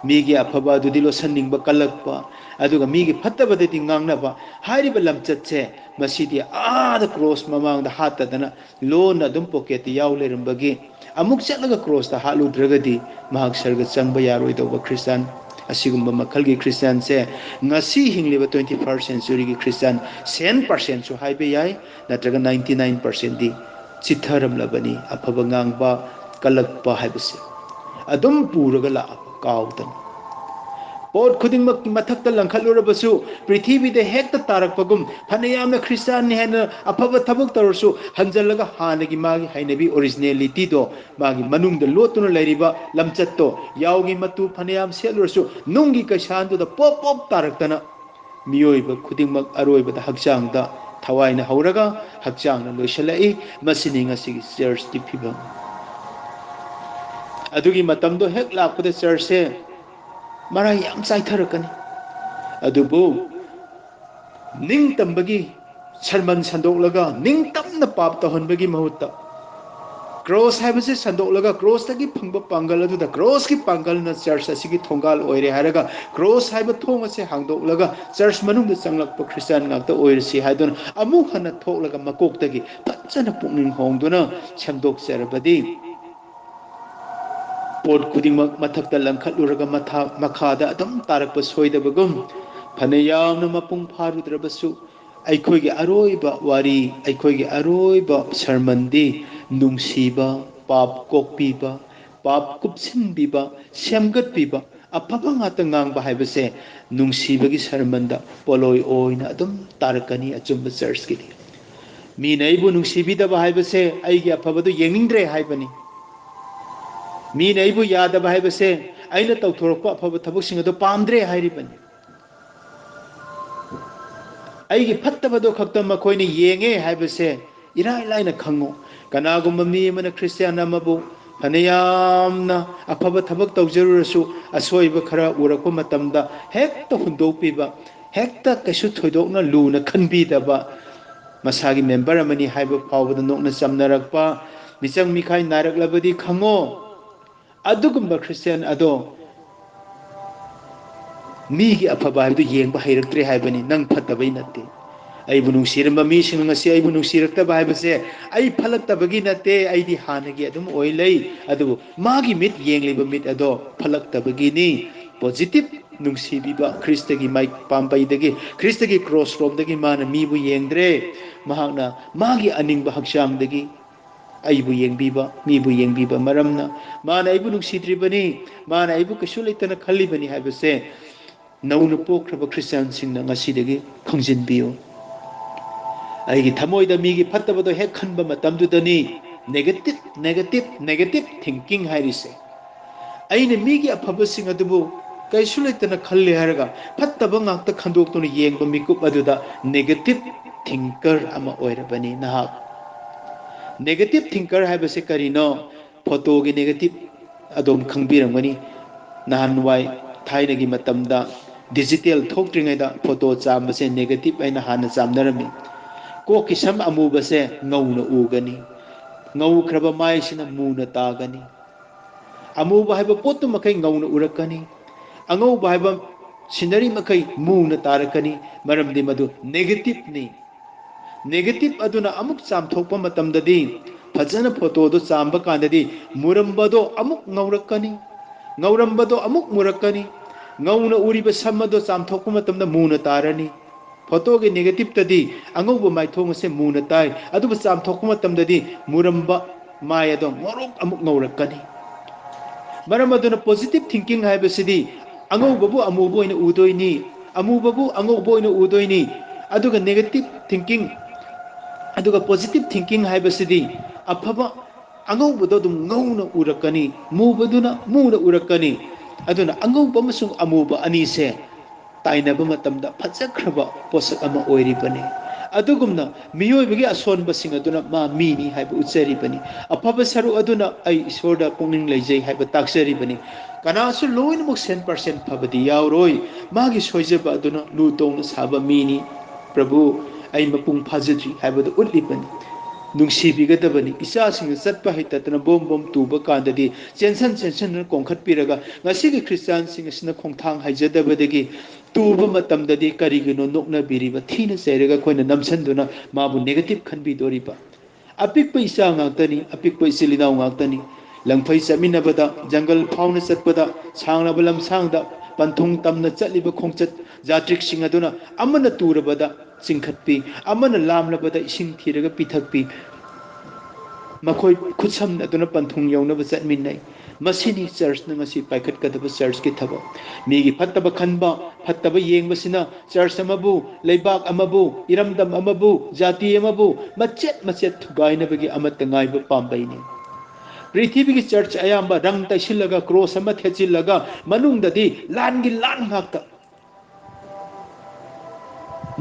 ꯃꯤꯒꯤ ꯑꯐꯕ ꯑꯗꯨꯗꯤ ꯂꯣꯠꯁꯟꯅꯤꯡꯕ, ꯀꯜꯂꯛꯄ, ꯑꯗꯨꯒ ꯃꯤꯒꯤ ꯐꯠꯇꯕꯗꯗꯤ ꯉꯥꯡꯅꯕ ꯍꯥꯏꯔꯤꯕ ꯂꯝꯆꯠꯁꯦ, ꯃꯁꯤꯗꯤ ꯑꯥꯗ ꯀ꯭ꯔꯣꯁ ꯃꯃꯥꯡꯗ ꯍꯥꯠꯇꯗꯅ ꯂꯣꯟꯅ ꯑꯗꯨꯝ ꯄꯣꯀꯦꯠꯇ ꯌꯥꯎ ꯂꯩꯔꯝꯕꯒꯤ, ꯑꯃꯨꯛ ꯆꯠꯂꯒ ꯀ꯭ꯔꯣꯁꯇ ꯍꯥꯠꯂꯨꯗ꯭ꯔꯒꯗꯤ ꯃꯍꯥꯛ ꯁꯔꯒ ꯆꯪꯕ ꯌꯥꯔꯣꯏꯗꯧꯕ ꯈ꯭ꯔꯤꯁꯇꯥꯟ꯫ ꯑꯁꯤꯒꯨꯝꯕ ꯃꯈꯜꯒꯤ ꯈ꯭ꯔꯤꯁꯇꯥꯟꯁꯦ ꯉꯁꯤ ꯍꯤꯡꯂꯤꯕ twenty first century ꯒꯤ ꯈ꯭ꯔꯤꯁꯇꯥꯟ cent percent ꯁꯨ ꯍꯥꯏꯕ ꯌꯥꯏ, ꯅꯠꯇ꯭ꯔꯒ ninety nine percent ꯗꯤ ꯆꯤꯠꯊꯔꯝꯂꯕꯅꯤ꯫ ꯑꯐꯕ ꯉꯥꯡꯕ, ꯀꯜꯂꯛꯄ ꯍꯥꯏꯕꯁꯦ ꯑꯗꯨꯝ ꯄꯨꯔꯒ ꯂꯥꯛꯑꯕ ꯀꯥꯎꯗꯅ꯫ ꯄꯣꯠ ꯈꯨꯗꯤꯡꯃꯛꯀꯤ ꯃꯊꯛꯇ ꯂꯪꯈꯠꯂꯨꯔꯕꯁꯨ, ꯄ꯭ꯔꯤꯊꯤꯕꯤꯗ ꯍꯦꯛꯇ ꯇꯥꯔꯛꯄꯒꯨꯝ, ꯐꯅ ꯌꯥꯝꯅ ꯈ꯭ꯔꯤꯁꯇꯥꯟꯅꯤ ꯍꯥꯏꯅ ꯑꯐꯕ ꯊꯕꯛ ꯇꯧꯔꯁꯨ, ꯍꯟꯖꯜꯂꯒ ꯍꯥꯟꯅꯒꯤ ꯃꯥꯒꯤ ꯍꯩꯅꯕꯤ, ꯑꯣꯔꯤꯖꯤꯅꯦꯂꯤꯇꯤꯗꯣ, ꯃꯥꯒꯤ ꯃꯅꯨꯡꯗ ꯂꯣꯠꯇꯨꯅ ꯂꯩꯔꯤꯕ ꯂꯝꯆꯠꯇꯣ, ꯌꯥꯎꯒꯤ ꯃꯇꯨ ꯐꯅꯌꯥꯝ ꯁꯦꯠꯂꯨꯔꯁꯨ, ꯅꯨꯡꯒꯤ ꯀꯩꯁꯥꯟꯗꯨꯗ ꯄꯣꯞ ꯄꯣꯞ ꯇꯥꯔꯛꯇꯅ, ꯃꯤꯑꯣꯏꯕ ꯈꯨꯗꯤꯡꯃꯛ ꯑꯔꯣꯏꯕꯗ ꯍꯛꯆꯥꯡꯗ ꯊꯋꯥꯏꯅ ꯍꯧꯔꯒ ꯍꯛꯆꯥꯡꯅ ꯂꯣꯏꯁꯤꯜꯂꯛꯏ꯫ ꯃꯁꯤꯅꯤ ꯉꯁꯤꯒꯤ ꯆꯔꯆꯀꯤ ꯐꯤꯕꯝ꯫ ꯑꯗꯨꯒꯤ ꯃꯇꯝꯗꯣ ꯍꯦꯛ ꯂꯥꯛꯄꯗ ꯆꯔꯆꯁꯦ ꯃꯔꯥꯏ ꯌꯥꯝ ꯆꯥꯏꯊꯔꯛꯀꯅꯤ꯫ ꯑꯗꯨꯕꯨ ꯅꯤꯡꯇꯝꯕꯒꯤ ꯁꯔꯃꯟ ꯁꯟꯗꯣꯛꯂꯒ ꯅꯤꯡꯇꯝꯅ ꯄꯥꯞ ꯇꯧꯍꯟꯕꯒꯤ ꯃꯍꯨꯠꯇ, ꯀ꯭ꯔꯣꯁ ꯍꯥꯏꯕꯁꯦ ꯁꯟꯗꯣꯛꯂꯒ ꯀ꯭ꯔꯣꯁꯇꯒꯤ ꯐꯪꯕ ꯄꯥꯡꯒꯜ ꯑꯗꯨꯗ, ꯀ꯭ꯔꯣꯁꯀꯤ ꯄꯥꯡꯒꯜꯅ ꯆꯔꯆ ꯑꯁꯤꯒꯤ ꯊꯣꯡꯒꯥꯜ ꯑꯣꯏꯔꯦ ꯍꯥꯏꯔꯒ, ꯀ꯭ꯔꯣꯁ ꯍꯥꯏꯕ ꯊꯣꯡ ꯑꯁꯦ ꯍꯥꯡꯗꯣꯛꯂꯒ ꯆꯔꯆ ꯃꯅꯨꯡꯗ ꯆꯪꯂꯛꯄ ꯈ꯭ꯔꯤꯁꯇꯥꯟ ꯉꯥꯛꯇ ꯑꯣꯏꯔꯁꯤ ꯍꯥꯏꯗꯨꯅ ꯑꯃꯨꯛ ꯍꯟꯅ ꯊꯣꯛꯂꯒ ꯃꯀꯣꯛꯇꯒꯤ ꯐꯖꯅ ꯄꯨꯛꯅꯤꯡ ꯍꯣꯡꯗꯨꯅ ꯁꯦꯝꯗꯣꯛꯆꯔꯕꯗꯤ, ꯄꯣꯠ ꯈꯨꯗꯤꯡꯃꯛ ꯃꯊꯛꯇ ꯂꯪꯈꯠꯂꯨꯔꯒ ꯃꯊꯥ-, ꯃꯈꯥꯗ ꯑꯗꯨꯝ ꯇꯥꯔꯛꯄ ꯁꯣꯏꯗꯕꯒꯨꯝ, ꯐꯅ ꯌꯥꯝꯅ ꯃꯄꯨꯡ ꯐꯥꯔꯨꯗ꯭ꯔꯕꯁꯨ, ꯑꯩꯈꯣꯏꯒꯤ ꯑꯔꯣꯏꯕ ꯋꯥꯔꯤ, ꯑꯩꯈꯣꯏꯒꯤ ꯑꯔꯣꯏꯕ ꯁꯔꯃꯟꯗꯤ ꯅꯨꯡꯁꯤꯕ, ꯄꯥꯞ ꯀꯣꯛꯄꯤꯕ, ꯄꯥꯞ ꯀꯨꯞꯁꯤꯟꯕꯤꯕ, ꯁꯦꯝꯒꯠꯄꯤꯕ, ꯑꯐꯕ ꯉꯥꯛꯇ ꯉꯥꯡꯕ ꯍꯥꯏꯕꯁꯦ ꯅꯨꯡꯁꯤꯕꯒꯤ ꯁꯔꯃꯟꯗ ꯄꯣꯠꯂꯣꯏ ꯑꯣꯏꯅ ꯑꯗꯨꯝ ꯇꯥꯔꯛꯀꯅꯤ ꯑꯆꯨꯝꯕ ꯆꯔꯆꯀꯤꯗꯤ꯫ ꯃꯤꯅ ꯑꯩꯕꯨ ꯅꯨꯡꯁꯤꯕꯤꯗꯕ ꯍꯥꯏꯕꯁꯦ ꯑꯩꯒꯤ ꯑꯐꯕꯗꯨ ꯌꯦꯡꯅꯤꯡꯗ꯭ꯔꯦ ꯍꯥꯏꯕꯅꯤ꯫ ꯃꯤꯅ ꯑꯩꯕꯨ ꯌꯥꯗꯕ ꯍꯥꯏꯕꯁꯦ ꯑꯩꯅ ꯇꯧꯊꯣꯔꯛꯄ ꯑꯐꯕ ꯊꯕꯛꯁꯤꯡ ꯑꯗꯨ ꯄꯥꯝꯗ꯭ꯔꯦ ꯍꯥꯏꯔꯤꯕꯅꯤ꯫ ꯑꯩꯒꯤ ꯐꯠꯇꯕꯗꯣ ꯈꯛꯇ ꯃꯈꯣꯏꯅ ꯌꯦꯡꯉꯦ ꯍꯥꯏꯕꯁꯦ ꯏꯔꯥꯏ ꯂꯥꯏꯅ ꯈꯪꯉꯨ꯫ ꯀꯅꯥꯒꯨꯝꯕ ꯃꯤ ꯑꯃꯅ ꯈ꯭ꯔꯤꯁꯇꯤꯌꯥꯟ ꯑꯃꯕꯨ ꯐꯅ ꯌꯥꯝꯅ ꯑꯐꯕ ꯊꯕꯛ ꯇꯧꯖꯔꯨꯔꯁꯨ, ꯑꯁꯣꯏꯕ ꯈꯔ ꯎꯔꯛꯄ ꯃꯇꯝꯗ ꯍꯦꯛꯇ ꯍꯨꯟꯗꯣꯛꯄꯤꯕ, ꯍꯦꯛꯇ ꯀꯩꯁꯨ ꯊꯣꯏꯗꯣꯛꯅ ꯂꯨꯅ ꯈꯟꯕꯤꯗꯕ, ꯃꯁꯥꯒꯤ ꯃꯦꯝꯕꯔ ꯑꯃꯅꯤ ꯍꯥꯏꯕ ꯐꯥꯎꯕꯗ ꯅꯣꯛꯅ ꯆꯝꯅꯔꯛꯄ, ꯃꯤꯆꯪ ꯃꯤꯈꯥꯏ ꯅꯥꯏꯔꯛꯂꯕꯗꯤ ꯈꯪꯉꯣ, ꯑꯗꯨꯒꯨꯝꯕ ꯈ꯭ꯔꯤꯁꯇꯤꯌꯥꯟ ꯑꯗꯣ ꯃꯤꯒꯤ ꯑꯐꯕ ꯍꯥꯏꯕꯗꯨ ꯌꯦꯡꯕ ꯍꯩꯔꯛꯇ꯭ꯔꯦ ꯍꯥꯏꯕꯅꯤ, ꯅꯪ ꯐꯠꯇꯕꯩ ꯅꯠꯇꯦ꯫ ꯑꯩꯕꯨ ꯅꯨꯡꯁꯤꯔꯝꯕ ꯃꯤꯁꯤꯡꯅ ꯉꯁꯤ ꯑꯩꯕꯨ ꯅꯨꯡꯁꯤꯔꯛꯇꯕ ꯍꯥꯏꯕꯁꯦ ꯑꯩ ꯐꯠꯂꯛꯇꯕꯒꯤ ꯅꯠꯇꯦ, ꯑꯩꯗꯤ ꯍꯥꯟꯅꯒꯤ ꯑꯗꯨꯝ ꯑꯣꯏ ꯂꯩ꯫ ꯑꯗꯨꯕꯨ ꯃꯥꯒꯤ ꯃꯤꯠ ꯌꯦꯡꯂꯤꯕ ꯃꯤꯠ ꯑꯗꯣ ꯐꯠꯂꯛꯇꯕꯒꯤꯅꯤ꯫ ꯄꯣꯖꯤꯇꯤꯚ ꯅꯨꯡꯁꯤꯕꯤꯕ ꯈ꯭ꯔꯤꯁꯇꯒꯤ ꯃꯥꯏ ꯄꯥꯝꯕꯩꯗꯒꯤ, ꯈ꯭ꯔꯤꯁꯇꯒꯤ ꯀ꯭ꯔꯣꯁ ꯔꯣꯝꯗꯒꯤ ꯃꯥꯅ ꯃꯤꯕꯨ ꯌꯦꯡꯗ꯭ꯔꯦ꯫ ꯃꯍꯥꯛꯅ ꯃꯥꯒꯤ ꯑꯅꯤꯡꯕ ꯍꯛꯆꯥꯡꯗꯒꯤ ꯑꯩꯕꯨ ꯌꯦꯡꯕꯤꯕ, ꯃꯤꯕꯨ ꯌꯦꯡꯕꯤꯕ ꯃꯔꯝꯅ ꯃꯥꯅ ꯑꯩꯕꯨ ꯅꯨꯡꯁꯤꯗ꯭ꯔꯤꯕꯅꯤ, ꯃꯥꯅ ꯑꯩꯕꯨ ꯀꯩꯁꯨ ꯂꯩꯇꯅ ꯈꯜꯂꯤꯕꯅꯤ ꯍꯥꯏꯕꯁꯦ ꯅꯧꯅ ꯄꯣꯛꯈ꯭ꯔꯕ ꯈ꯭ꯔꯤꯁꯇꯤꯌꯥꯟꯁꯤꯡꯅ ꯉꯁꯤꯗꯒꯤ ꯈꯪꯖꯤꯟꯕꯤꯌꯨ꯫ ꯑꯩꯒꯤ ꯊꯃꯣꯏꯗ ꯃꯤꯒꯤ ꯐꯠꯇꯕꯗꯣ ꯍꯦꯛ ꯈꯟꯕ ꯃꯇꯝꯗꯨꯗꯅꯤ negative, negative, negative thinking ꯍꯥꯏꯔꯤꯁꯦ꯫ ꯑꯩꯅ ꯃꯤꯒꯤ ꯑꯐꯕꯁꯤꯡ ꯑꯗꯨꯕꯨ ꯀꯩꯁꯨ ꯂꯩꯇꯅ ꯈꯜꯂꯦ ꯍꯥꯏꯔꯒ ꯐꯠꯇꯕ ꯉꯥꯛꯇ ꯈꯟꯗꯣꯛꯇꯨꯅ ꯌꯦꯡꯕ ꯃꯤꯀꯨꯞ ꯑꯗꯨꯗ negative thinker ꯑꯃ ꯑꯣꯏꯔꯕꯅꯤ ꯅꯍꯥꯛ꯫ Negative thinker ꯍꯥꯏꯕꯁꯤ ꯀꯔꯤꯅꯣ? ꯐꯣꯇꯣꯒꯤ negative ꯑꯗꯨꯝ ꯈꯪꯕꯤꯔꯝꯒꯅꯤ꯫ ꯅꯍꯥꯟꯋꯥꯏ ꯊꯥꯏꯅꯒꯤ ꯃꯇꯝꯗ digital ꯊꯣꯛꯇ꯭ꯔꯤꯉꯩꯗ ꯐꯣꯇꯣ ꯆꯥꯝꯕꯁꯦ negative ꯍꯥꯏꯅ ꯍꯥꯟꯅ ꯆꯥꯝꯅꯔꯝꯃꯤ꯫ ꯀꯣꯛꯀꯤ ꯁꯝ ꯑꯃꯨꯕꯁꯦ ꯉꯧꯅ ꯎꯒꯅꯤ, ꯉꯧꯈ꯭ꯔꯕ ꯃꯥꯏꯁꯤꯅ ꯃꯨꯅ ꯇꯥꯒꯅꯤ꯫ ꯑꯃꯨꯕ ꯍꯥꯏꯕ ꯄꯣꯠꯇꯨ ꯃꯈꯩ ꯉꯧꯅ ꯎꯔꯛꯀꯅꯤ, ꯑꯉꯧꯕ ꯍꯥꯏꯕ ꯁꯤꯅꯔꯤ ꯃꯈꯩ ꯃꯨꯅ ꯇꯥꯔꯛꯀꯅꯤ, ꯃꯔꯝꯗꯤ ꯃꯗꯨ negative ꯅꯤ꯫ Negative ꯑꯗꯨꯅ ꯑꯃꯨꯛ ꯆꯥꯝꯊꯣꯛꯄ ꯃꯇꯝꯗꯗꯤ, ꯐꯖꯅ ꯐꯣꯇꯣꯗꯣ ꯆꯥꯝꯕ ꯀꯥꯟꯗꯗꯤ ꯃꯨꯔꯝꯕꯗꯣ ꯑꯃꯨꯛ ꯉꯧꯔꯛꯀꯅꯤ, ꯉꯧꯔꯝꯕꯗꯣ ꯑꯃꯨꯛ ꯃꯨꯔꯛꯀꯅꯤ, ꯉꯧꯅ ꯎꯔꯤꯕ ꯁꯝ ꯑꯗꯣ ꯆꯥꯝꯊꯣꯛꯄ ꯃꯇꯝꯗ ꯃꯨꯅ ꯇꯥꯔꯅꯤ꯫ ꯐꯣꯇꯣꯒꯤ negative ꯇꯗꯤ ꯑꯉꯧꯕ ꯃꯥꯏꯊꯣꯡ ꯑꯁꯦ ꯃꯨꯅ ꯇꯥꯏ, ꯑꯗꯨꯕꯨ ꯆꯥꯝꯊꯣꯛꯄ ꯃꯇꯝꯗꯗꯤ ꯃꯨꯔꯝꯕ ꯃꯥꯏ ꯑꯗꯣ ꯉꯧꯔꯣꯛ ꯑꯃꯨꯛ ꯉꯧꯔꯛꯀꯅꯤ꯫ ꯃꯔꯝ ꯑꯗꯨꯅ positive thinking ꯍꯥꯏꯕꯁꯤꯗꯤ ꯑꯉꯧꯕꯕꯨ ꯑꯃꯨꯕ ꯑꯣꯏꯅ ꯎꯗꯣꯏꯅꯤ, ꯑꯃꯨꯕꯕꯨ ꯑꯉꯧꯕ ꯑꯣꯏꯅ ꯎꯗꯣꯏꯅꯤ꯫ ꯑꯗꯨꯒ negative thinking, ꯑꯗꯨꯒ positive thinking ꯍꯥꯏꯕꯁꯤꯗꯤ ꯑꯐꯕ, ꯑꯉꯧꯕꯗꯣ ꯑꯗꯨꯝ ꯉꯧꯅ ꯎꯔꯛꯀꯅꯤ, ꯃꯨꯕꯗꯨꯅ ꯃꯨꯅ ꯎꯔꯛꯀꯅꯤ꯫ ꯑꯗꯨꯅ ꯑꯉꯧꯕ ꯑꯃꯁꯨꯡ ꯑꯃꯨꯕ ꯑꯅꯤꯁꯦ ꯇꯥꯏꯅꯕ ꯃꯇꯝꯗ ꯐꯖꯈ꯭ꯔꯕ ꯄꯣꯠꯁꯛ ꯑꯃ ꯑꯣꯏꯔꯤꯕꯅꯤ꯫ ꯑꯗꯨꯒꯨꯝꯅ ꯃꯤꯑꯣꯏꯕꯒꯤ ꯑꯁꯣꯟꯕꯁꯤꯡ ꯑꯗꯨꯅ ꯃꯥ ꯃꯤꯅꯤ ꯍꯥꯏꯕ ꯎꯠꯆꯔꯤꯕꯅꯤ꯫ ꯑꯐꯕ ꯁꯔꯨꯛ ꯑꯗꯨꯅ ꯑꯩ ꯏꯁꯣꯔꯗ ꯄꯨꯛꯅꯤꯡ ꯂꯩꯖꯩ ꯍꯥꯏꯕ ꯇꯥꯛꯆꯔꯤꯕꯅꯤ꯫ ꯀꯅꯥꯁꯨ ꯂꯣꯏꯅꯃꯛ cent percent ꯐꯕꯗꯤ ꯌꯥꯎꯔꯣꯏ꯫ ꯃꯥꯒꯤ ꯁꯣꯏꯖꯕ ꯑꯗꯨꯅ ꯂꯨ ꯇꯧꯅ ꯁꯥꯕ ꯃꯤꯅꯤ꯫ "ꯄ꯭ꯔꯚꯨ, ꯑꯩ ꯃꯄꯨꯡ ꯐꯥꯖꯗ꯭ꯔꯤ" ꯍꯥꯏꯕꯗꯨ ꯎꯠꯂꯤꯕꯅꯤ꯫ ꯅꯨꯡꯁꯤꯕꯤꯒꯗꯕꯅꯤ꯫ ꯏꯆꯥꯁꯤꯡꯅ ꯆꯠꯄ ꯍꯩꯇꯗꯅ ꯕꯣꯝ ꯕꯣꯝ ꯇꯨꯕ ꯀꯥꯟꯗꯗꯤ ꯆꯦꯟꯁꯟ ꯆꯦꯟꯁꯟꯗꯨꯅ ꯀꯣꯟꯈꯠꯄꯤꯔꯒ ꯉꯁꯤꯒꯤ ꯈ꯭ꯔꯤꯁꯇꯤꯌꯥꯟꯁꯤꯡ ꯑꯁꯤꯅ ꯈꯣꯡꯊꯥꯡ ꯍꯩꯖꯗꯕꯗꯒꯤ ꯇꯨꯕ ꯃꯇꯝꯗꯗꯤ ꯀꯔꯤꯒꯤꯅꯣ ꯅꯣꯛꯅꯕꯤꯔꯤꯕ? ꯊꯤꯅ ꯆꯩꯔꯒ ꯑꯩꯈꯣꯏꯅ ꯅꯝꯁꯟꯗꯨꯅ ꯃꯥꯕꯨ negative ꯈꯟꯕꯤꯗꯣꯔꯤꯕ? ꯑꯄꯤꯛꯄ ꯏꯆꯥ ꯉꯥꯛꯇꯅꯤ, ꯑꯄꯤꯛꯄ ꯏꯆꯤꯜ ꯏꯅꯥꯎ ꯉꯥꯛꯇꯅꯤ꯫ ꯂꯪꯐꯩ ꯆꯠꯃꯤꯟꯅꯕꯗ, ꯖꯪꯒꯜ ꯐꯥꯎꯅ ꯆꯠꯄꯗ, ꯁꯥꯡꯂꯕ ꯂꯝꯁꯥꯡꯗ ꯄꯟꯊꯨꯡ ꯇꯝꯅ ꯆꯠꯂꯤꯕ ꯈꯣꯡꯆꯠ ꯖꯥꯇ꯭ꯔꯤꯛꯁꯤꯡ ꯑꯗꯨꯅ ꯑꯃꯅ ꯇꯨꯔꯕꯗ ꯆꯤꯡꯈꯠꯄꯤ, ꯑꯃꯅ ꯂꯥꯝꯂꯕꯗ ꯏꯁꯤꯡ ꯊꯤꯔꯒ ꯄꯤꯊꯛꯄꯤ꯫ ꯃꯈꯣꯏ ꯈꯨꯠꯁꯝꯅꯗꯨꯅ ꯄꯟꯊꯨꯡ ꯌꯧꯅꯕ ꯆꯠꯃꯤꯟꯅꯩ꯫ ꯃꯁꯤꯅꯤ ꯆꯔꯆꯅ ꯉꯁꯤ ꯄꯥꯏꯈꯠꯀꯗꯕ ꯆꯔꯆꯀꯤ ꯊꯕꯛ꯫ ꯃꯤꯒꯤ ꯐꯠꯇꯕ ꯈꯟꯕ, ꯐꯠꯇꯕ ꯌꯦꯡꯕꯁꯤꯅ ꯆꯔꯆ ꯑꯃꯕꯨ, ꯂꯩꯕꯥꯛ ꯑꯃꯕꯨ, ꯏꯔꯝꯗꯝ ꯑꯃꯕꯨ, ꯖꯥꯇꯤ ꯑꯃꯕꯨ ꯃꯆꯦꯠ ꯃꯆꯦꯠ ꯊꯨꯒꯥꯏꯅꯕꯒꯤ ꯑꯃꯠꯇ ꯉꯥꯏꯕ ꯄꯥꯝꯕꯩꯅꯤ꯫ ꯄ꯭ꯔꯤꯊꯤꯕꯤꯒꯤ ꯆꯔꯆ ꯑꯌꯥꯝꯕ ꯔꯪ ꯇꯩꯁꯤꯜꯂꯒ, ꯀ꯭ꯔꯣꯁ ꯑꯃ ꯊꯦꯠꯆꯤꯜꯂꯒ, ꯃꯅꯨꯡꯗꯗꯤ ꯂꯥꯟꯒꯤ ꯂꯥꯟ ꯉꯥꯛꯇ꯫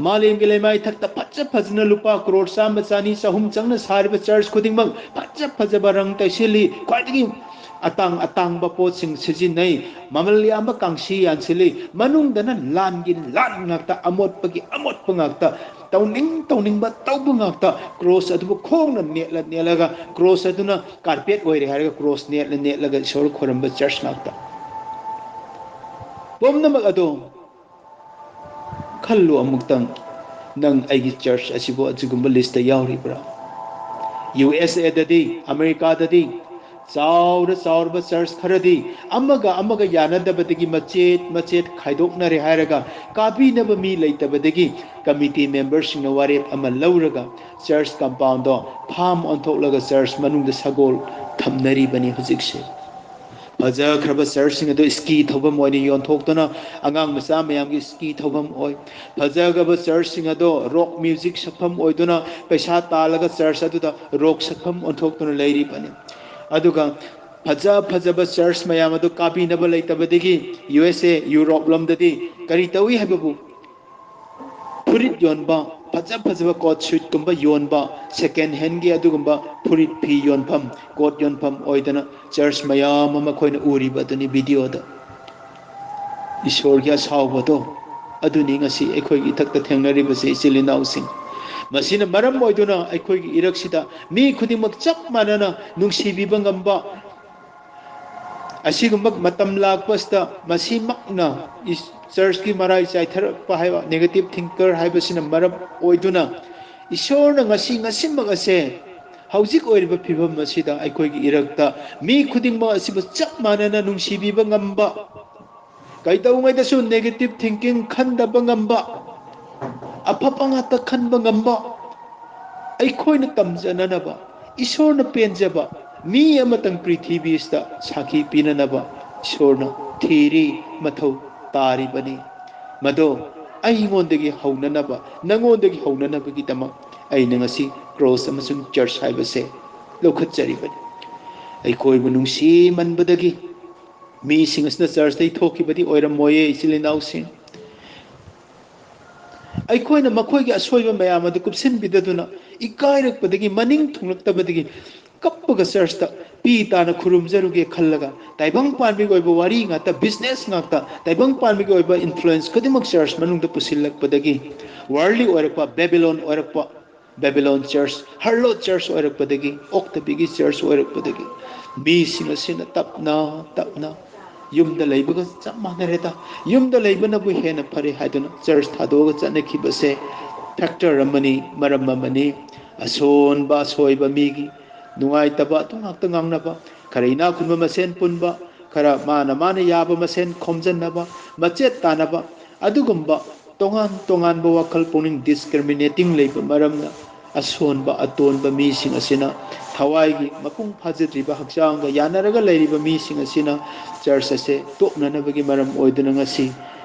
ꯃꯥꯂꯦꯝꯒꯤ ꯂꯩꯃꯥꯏ ꯊꯛꯇ ꯐꯖ ꯐꯖꯅ ꯂꯨꯄꯥ ꯀ꯭ꯔꯣꯔ ꯆꯥꯝꯃ, ꯆꯅꯤ, ꯆꯍꯨꯝ ꯆꯪꯅ ꯁꯥꯔꯤꯕ ꯆꯔꯆ ꯈꯨꯗꯤꯡꯃꯛ ꯐꯖ ꯐꯖꯕ ꯔꯪ ꯇꯩꯁꯤꯜꯂꯤ, ꯈ꯭ꯋꯥꯏꯗꯒꯤ ꯑꯇꯥꯡ ꯑꯇꯥꯡꯕ ꯄꯣꯠꯁꯤꯡ ꯁꯤꯖꯤꯟꯅꯩ, ꯃꯃꯜ ꯌꯥꯝꯕ ꯀꯥꯡꯁꯤ ꯌꯥꯟꯁꯤꯜꯂꯤ, ꯃꯅꯨꯡꯗꯅ ꯂꯥꯟꯒꯤ ꯂꯥꯟ ꯉꯥꯛꯇ, ꯑꯃꯣꯠꯄꯒꯤ ꯑꯃꯣꯠꯄ ꯉꯥꯛꯇ, ꯇꯧꯅꯤꯡ ꯇꯧꯅꯤꯡꯕ ꯇꯧꯕ ꯉꯥꯛꯇ, ꯀ꯭ꯔꯣꯁ ꯑꯗꯨꯕꯨ ꯈꯣꯡꯅ ꯅꯦꯠꯂ ꯅꯦꯠꯂꯒ, ꯀ꯭ꯔꯣꯁ ꯑꯗꯨꯅ ꯀꯥꯔꯄꯦꯠ ꯑꯣꯏꯔꯦ ꯍꯥꯏꯔꯒ ꯀ꯭ꯔꯣꯁ ꯅꯦꯠꯂ ꯅꯦꯠꯂꯒ ꯏꯁꯣꯔ ꯈꯣꯏꯔꯝꯕ ꯆꯔꯆ ꯉꯥꯛꯇ꯫ ꯄꯨꯝꯅꯃꯛ ꯑꯗꯣ ꯈꯜꯂꯨ ꯑꯃꯨꯛꯇꯪ, ꯅꯪ ꯑꯩꯒꯤ ꯆꯔꯆ ꯑꯁꯤꯕꯨ ꯑꯁꯤꯒꯨꯝꯕ ꯂꯤꯁꯇ ꯌꯥꯎꯔꯤꯕ꯭ꯔꯥ? ꯌꯨ ꯑꯦꯁ ꯑꯦꯗꯗꯤ, ꯑꯃꯦꯔꯤꯀꯥꯗꯗꯤ ꯆꯥꯎꯔ ꯆꯥꯎꯔꯕ ꯆꯔꯆ ꯈꯔꯗꯤ ꯑꯃꯒ ꯑꯃꯒ ꯌꯥꯅꯗꯕꯗꯒꯤ ꯃꯆꯦꯠ ꯃꯆꯦꯠ ꯈꯥꯏꯗꯣꯛꯅꯔꯦ ꯍꯥꯏꯔꯒ ꯀꯥꯕꯤꯅꯕ ꯃꯤ ꯂꯩꯇꯕꯗꯒꯤ ꯀꯃꯤꯇꯤ ꯃꯦꯝꯕꯔꯁꯤꯡꯅ ꯋꯥꯔꯦꯞ ꯑꯃ ꯂꯧꯔꯒ ꯆꯔꯆ ꯀꯝꯄꯥꯎꯟꯗꯣ ꯐꯥꯝ ꯑꯣꯟꯊꯣꯛꯂꯒ ꯆꯔꯆ ꯃꯅꯨꯡꯗ ꯁꯒꯣꯜ ꯊꯝꯅꯔꯤꯕꯅꯤ ꯍꯧꯖꯤꯛꯁꯦ꯫ ꯐꯖꯈ꯭ꯔꯕ ꯆꯔꯆꯁꯤꯡ ꯑꯗꯨ ꯁ꯭ꯀꯤ ꯊꯧꯐꯝ ꯑꯣꯏꯅ ꯌꯣꯟꯊꯣꯛꯇꯨꯅ ꯑꯉꯥꯡ ꯃꯆꯥ ꯃꯌꯥꯝꯒꯤ ꯁ꯭ꯀꯤ ꯊꯧꯐꯝ ꯑꯣꯏ꯫ ꯐꯖꯈ꯭ꯔꯕ ꯆꯔꯆꯁꯤꯡ ꯑꯗꯣ ꯔꯣꯛ ꯃ꯭ꯌꯨꯖꯤꯛ ꯁꯛꯐꯝ ꯑꯣꯏꯗꯨꯅ ꯄꯩꯁꯥ ꯇꯥꯜꯂꯒ ꯆꯔꯆ ꯑꯗꯨꯗ ꯔꯣꯛ ꯁꯛꯐꯝ ꯑꯣꯟꯊꯣꯛꯇꯨꯅ ꯂꯩꯔꯤꯕꯅꯤ꯫ ꯑꯗꯨꯒ ꯐꯖ ꯐꯖꯕ ꯆꯔꯆ ꯃꯌꯥꯝ ꯑꯗꯨ ꯀꯥꯕꯤꯅꯕ ꯂꯩꯇꯕꯗꯒꯤ ꯌꯨ ꯑꯦꯁ ꯑꯦ, ꯌꯨꯔꯣꯞ ꯂꯣꯝꯗꯗꯤ ꯀꯔꯤ ꯇꯧꯏ ꯍꯥꯏꯕꯕꯨ ꯐꯨꯔꯤꯠ ꯌꯣꯟꯕ, ꯐꯖ ꯐꯖꯕ ꯀꯣꯠ ꯁꯨꯠꯀꯨꯝꯕ ꯌꯣꯟꯕ, ꯁꯦꯀꯦꯟ ꯍꯦꯟꯒꯤ ꯑꯗꯨꯒꯨꯝꯕ ꯐꯨꯔꯤꯠ ꯐꯤ ꯌꯣꯟꯐꯝ, ꯀꯣꯠ ꯌꯣꯟꯐꯝ ꯑꯣꯏꯗꯅ ꯆꯔꯆ ꯃꯌꯥꯝ ꯑꯃ ꯑꯩꯈꯣꯏꯅ ꯎꯔꯤꯕ ꯑꯗꯨꯅꯤ ꯚꯤꯗꯤꯑꯣꯗ꯫ ꯏꯁꯣꯔꯒꯤ ꯑꯁꯥꯎꯕꯗꯣ ꯑꯗꯨꯅꯤ ꯉꯁꯤ ꯑꯩꯈꯣꯏꯒꯤ ꯏꯊꯛꯇ ꯊꯦꯡꯅꯔꯤꯕꯁꯦ, ꯏꯆꯤꯜ ꯏꯅꯥꯎꯁꯤꯡ꯫ ꯃꯁꯤꯅ ꯃꯔꯝ ꯑꯣꯏꯗꯨꯅ ꯑꯩꯈꯣꯏꯒꯤ ꯏꯔꯛꯁꯤꯗ ꯃꯤ ꯈꯨꯗꯤꯡꯃꯛ ꯆꯞ ꯃꯥꯟꯅꯅ ꯅꯨꯡꯁꯤꯕꯤꯕ ꯉꯝꯕ, ꯑꯁꯤꯒꯨꯝꯕ ꯃꯇꯝ ꯂꯥꯛꯄꯁꯤꯗ ꯃꯁꯤꯃꯛꯅ ꯆꯔꯆꯀꯤ ꯃꯔꯥꯏ ꯆꯥꯏꯊꯔꯛꯄ ꯍꯥꯏꯕ negative thinker ꯍꯥꯏꯕꯁꯤꯅ ꯃꯔꯝ ꯑꯣꯏꯗꯨꯅ ꯏꯁꯣꯔꯅ ꯉꯁꯤ ꯉꯁꯤꯃꯛ ꯑꯁꯦ ꯍꯧꯖꯤꯛ ꯑꯣꯏꯔꯤꯕ ꯐꯤꯕꯝ ꯑꯁꯤꯗ ꯑꯩꯈꯣꯏꯒꯤ ꯏꯔꯛꯇ ꯃꯤ ꯈꯨꯗꯤꯡꯃꯛ ꯑꯁꯤꯕꯨ ꯆꯞ ꯃꯥꯟꯅꯅ ꯅꯨꯡꯁꯤꯕꯤꯕ ꯉꯝꯕ, ꯀꯩꯗꯧꯉꯩꯗꯁꯨ negative thinking ꯈꯟꯗꯕ ꯉꯝꯕ, ꯑꯐꯕ ꯉꯥꯛꯇ ꯈꯟꯕ ꯉꯝꯕ, ꯑꯩꯈꯣꯏꯅ ꯇꯝꯖꯅꯅꯕ, ꯏꯁꯣꯔꯅ ꯄꯦꯟꯖꯕ ꯃꯤ ꯑꯃꯇꯪ ꯄ꯭ꯔꯤꯊꯤꯕꯤꯁꯤꯗ ꯁꯥꯈꯤ ꯄꯤꯅꯅꯕ ꯏꯁꯣꯔꯅ ꯊꯤꯔꯤ, ꯃꯊꯧ ꯇꯥꯔꯤꯕꯅꯤ꯫ ꯃꯗꯣ ꯑꯩꯉꯣꯟꯗꯒꯤ ꯍꯧꯅꯅꯕ, ꯅꯉꯣꯟꯗꯒꯤ ꯍꯧꯅꯅꯕꯒꯤꯗꯃꯛ ꯑꯩꯅ ꯉꯁꯤ ꯀ꯭ꯔꯣꯁ ꯑꯃꯁꯨꯡ ꯆꯔꯆ ꯍꯥꯏꯕꯁꯦ ꯂꯧꯈꯠꯆꯔꯤꯕꯅꯤ꯫ ꯑꯩꯈꯣꯏꯕꯨ ꯅꯨꯡꯁꯤꯃꯟꯕꯗꯒꯤ ꯃꯤꯁꯤꯡ ꯑꯁꯤꯅ ꯆꯔꯆꯇꯒꯤ ꯊꯣꯛꯈꯤꯕꯗꯤ ꯑꯣꯏꯔꯝꯃꯣꯏꯌꯦ, ꯏꯆꯤꯜ ꯏꯅꯥꯎꯁꯤꯡ꯫ ꯑꯩꯈꯣꯏꯅ ꯃꯈꯣꯏꯒꯤ ꯑꯁꯣꯏꯕ ꯃꯌꯥꯝ ꯑꯗꯨ ꯀꯨꯞꯁꯤꯟꯕꯤꯗꯗꯨꯅ, ꯏꯀꯥꯏꯔꯛꯄꯗꯒꯤ, ꯃꯅꯤꯡ ꯊꯨꯡꯂꯛꯇꯕꯗꯒꯤ ꯀꯞꯄꯒ ꯆꯔꯆꯇ ꯄꯤ ꯇꯥꯅ ꯈꯨꯔꯨꯝꯖꯔꯨꯒꯦ ꯈꯜꯂꯒ, ꯇꯥꯏꯕꯪ ꯄꯥꯟꯕꯤꯒꯤ ꯑꯣꯏꯕ ꯋꯥꯔꯤ ꯉꯥꯛꯇ, ꯕꯤꯖꯤꯅꯦꯁ ꯉꯥꯛꯇ, ꯇꯥꯏꯕꯪ ꯄꯥꯟꯕꯤꯒꯤ ꯑꯣꯏꯕ ꯏꯟꯐ꯭ꯂꯨꯌꯦꯟꯁ ꯈꯨꯗꯤꯡꯃꯛ ꯆꯔꯆ ꯃꯅꯨꯡꯗ ꯄꯨꯁꯤꯜꯂꯛꯄꯗꯒꯤ, ꯋꯥꯔꯜꯂꯤ ꯑꯣꯏꯔꯛꯄ, ꯕꯦꯕꯤꯂꯣꯟ ꯑꯣꯏꯔꯛꯄ, ꯕꯦꯕꯤꯂꯣꯟ ꯆꯔꯆ, ꯍꯥꯔꯂꯣꯠ ꯆꯔꯆ ꯑꯣꯏꯔꯛꯄꯗꯒꯤ, ꯑꯣꯛꯇꯕꯤꯒꯤ ꯆꯔꯆ ꯑꯣꯏꯔꯛꯄꯗꯒꯤ, ꯃꯤꯁꯤꯡ ꯑꯁꯤꯅ ꯇꯞꯅ ꯇꯞꯅ ꯌꯨꯝꯗ ꯂꯩꯕꯒ ꯆꯞ ꯃꯥꯟꯅꯔꯦꯗ, ꯌꯨꯝꯗ ꯂꯩꯕꯅꯕꯨ ꯍꯦꯟꯅ ꯐꯔꯦ ꯍꯥꯏꯗꯨꯅ ꯆꯔꯆ ꯊꯥꯗꯣꯛꯑꯒ ꯆꯠꯅꯈꯤꯕꯁꯦ ꯐꯦꯛꯇꯔ ꯑꯃꯅꯤ, ꯃꯔꯝ ꯑꯃꯅꯤ꯫ ꯑꯁꯣꯟꯕ ꯑꯁꯣꯏꯕ ꯃꯤꯒꯤ ꯅꯨꯡꯉꯥꯏꯇꯕ ꯑꯗꯨ ꯉꯥꯛꯇ ꯉꯥꯡꯅꯕ, ꯈꯔ ꯏꯅꯥꯛ ꯈꯨꯟꯕ ꯃꯁꯦꯟ ꯄꯨꯟꯕ, ꯈꯔ ꯃꯥꯅ ꯃꯥꯅ ꯌꯥꯕ ꯃꯁꯦꯟ ꯈꯣꯝꯖꯟꯅꯕ, ꯃꯆꯦꯠ ꯇꯥꯅꯕ, ꯑꯗꯨꯒꯨꯝꯕ ꯇꯣꯉꯥꯟ ꯇꯣꯉꯥꯟꯕ ꯋꯥꯈꯜ ꯄꯨꯛꯅꯤꯡ ꯗꯤꯁꯀ꯭ꯔꯤꯃꯤꯅꯦꯇꯤꯡ ꯂꯩꯕ ꯃꯔꯝꯅ ꯑꯁꯣꯟꯕ ꯑꯇꯣꯟꯕ ꯃꯤꯁꯤꯡ ꯑꯁꯤꯅ ꯊꯋꯥꯏꯒꯤ ꯃꯄꯨꯡ ꯐꯥꯖꯗ꯭ꯔꯤꯕ ꯍꯛꯆꯥꯡꯒ ꯌꯥꯅꯔꯒ ꯂꯩꯔꯤꯕ ꯃꯤꯁꯤꯡ ꯑꯁꯤꯅ ꯆꯔꯆ ꯑꯁꯦ ꯇꯣꯛꯅꯅꯕꯒꯤ ꯃꯔꯝ ꯑꯣꯏꯗꯨꯅ ꯉꯁꯤ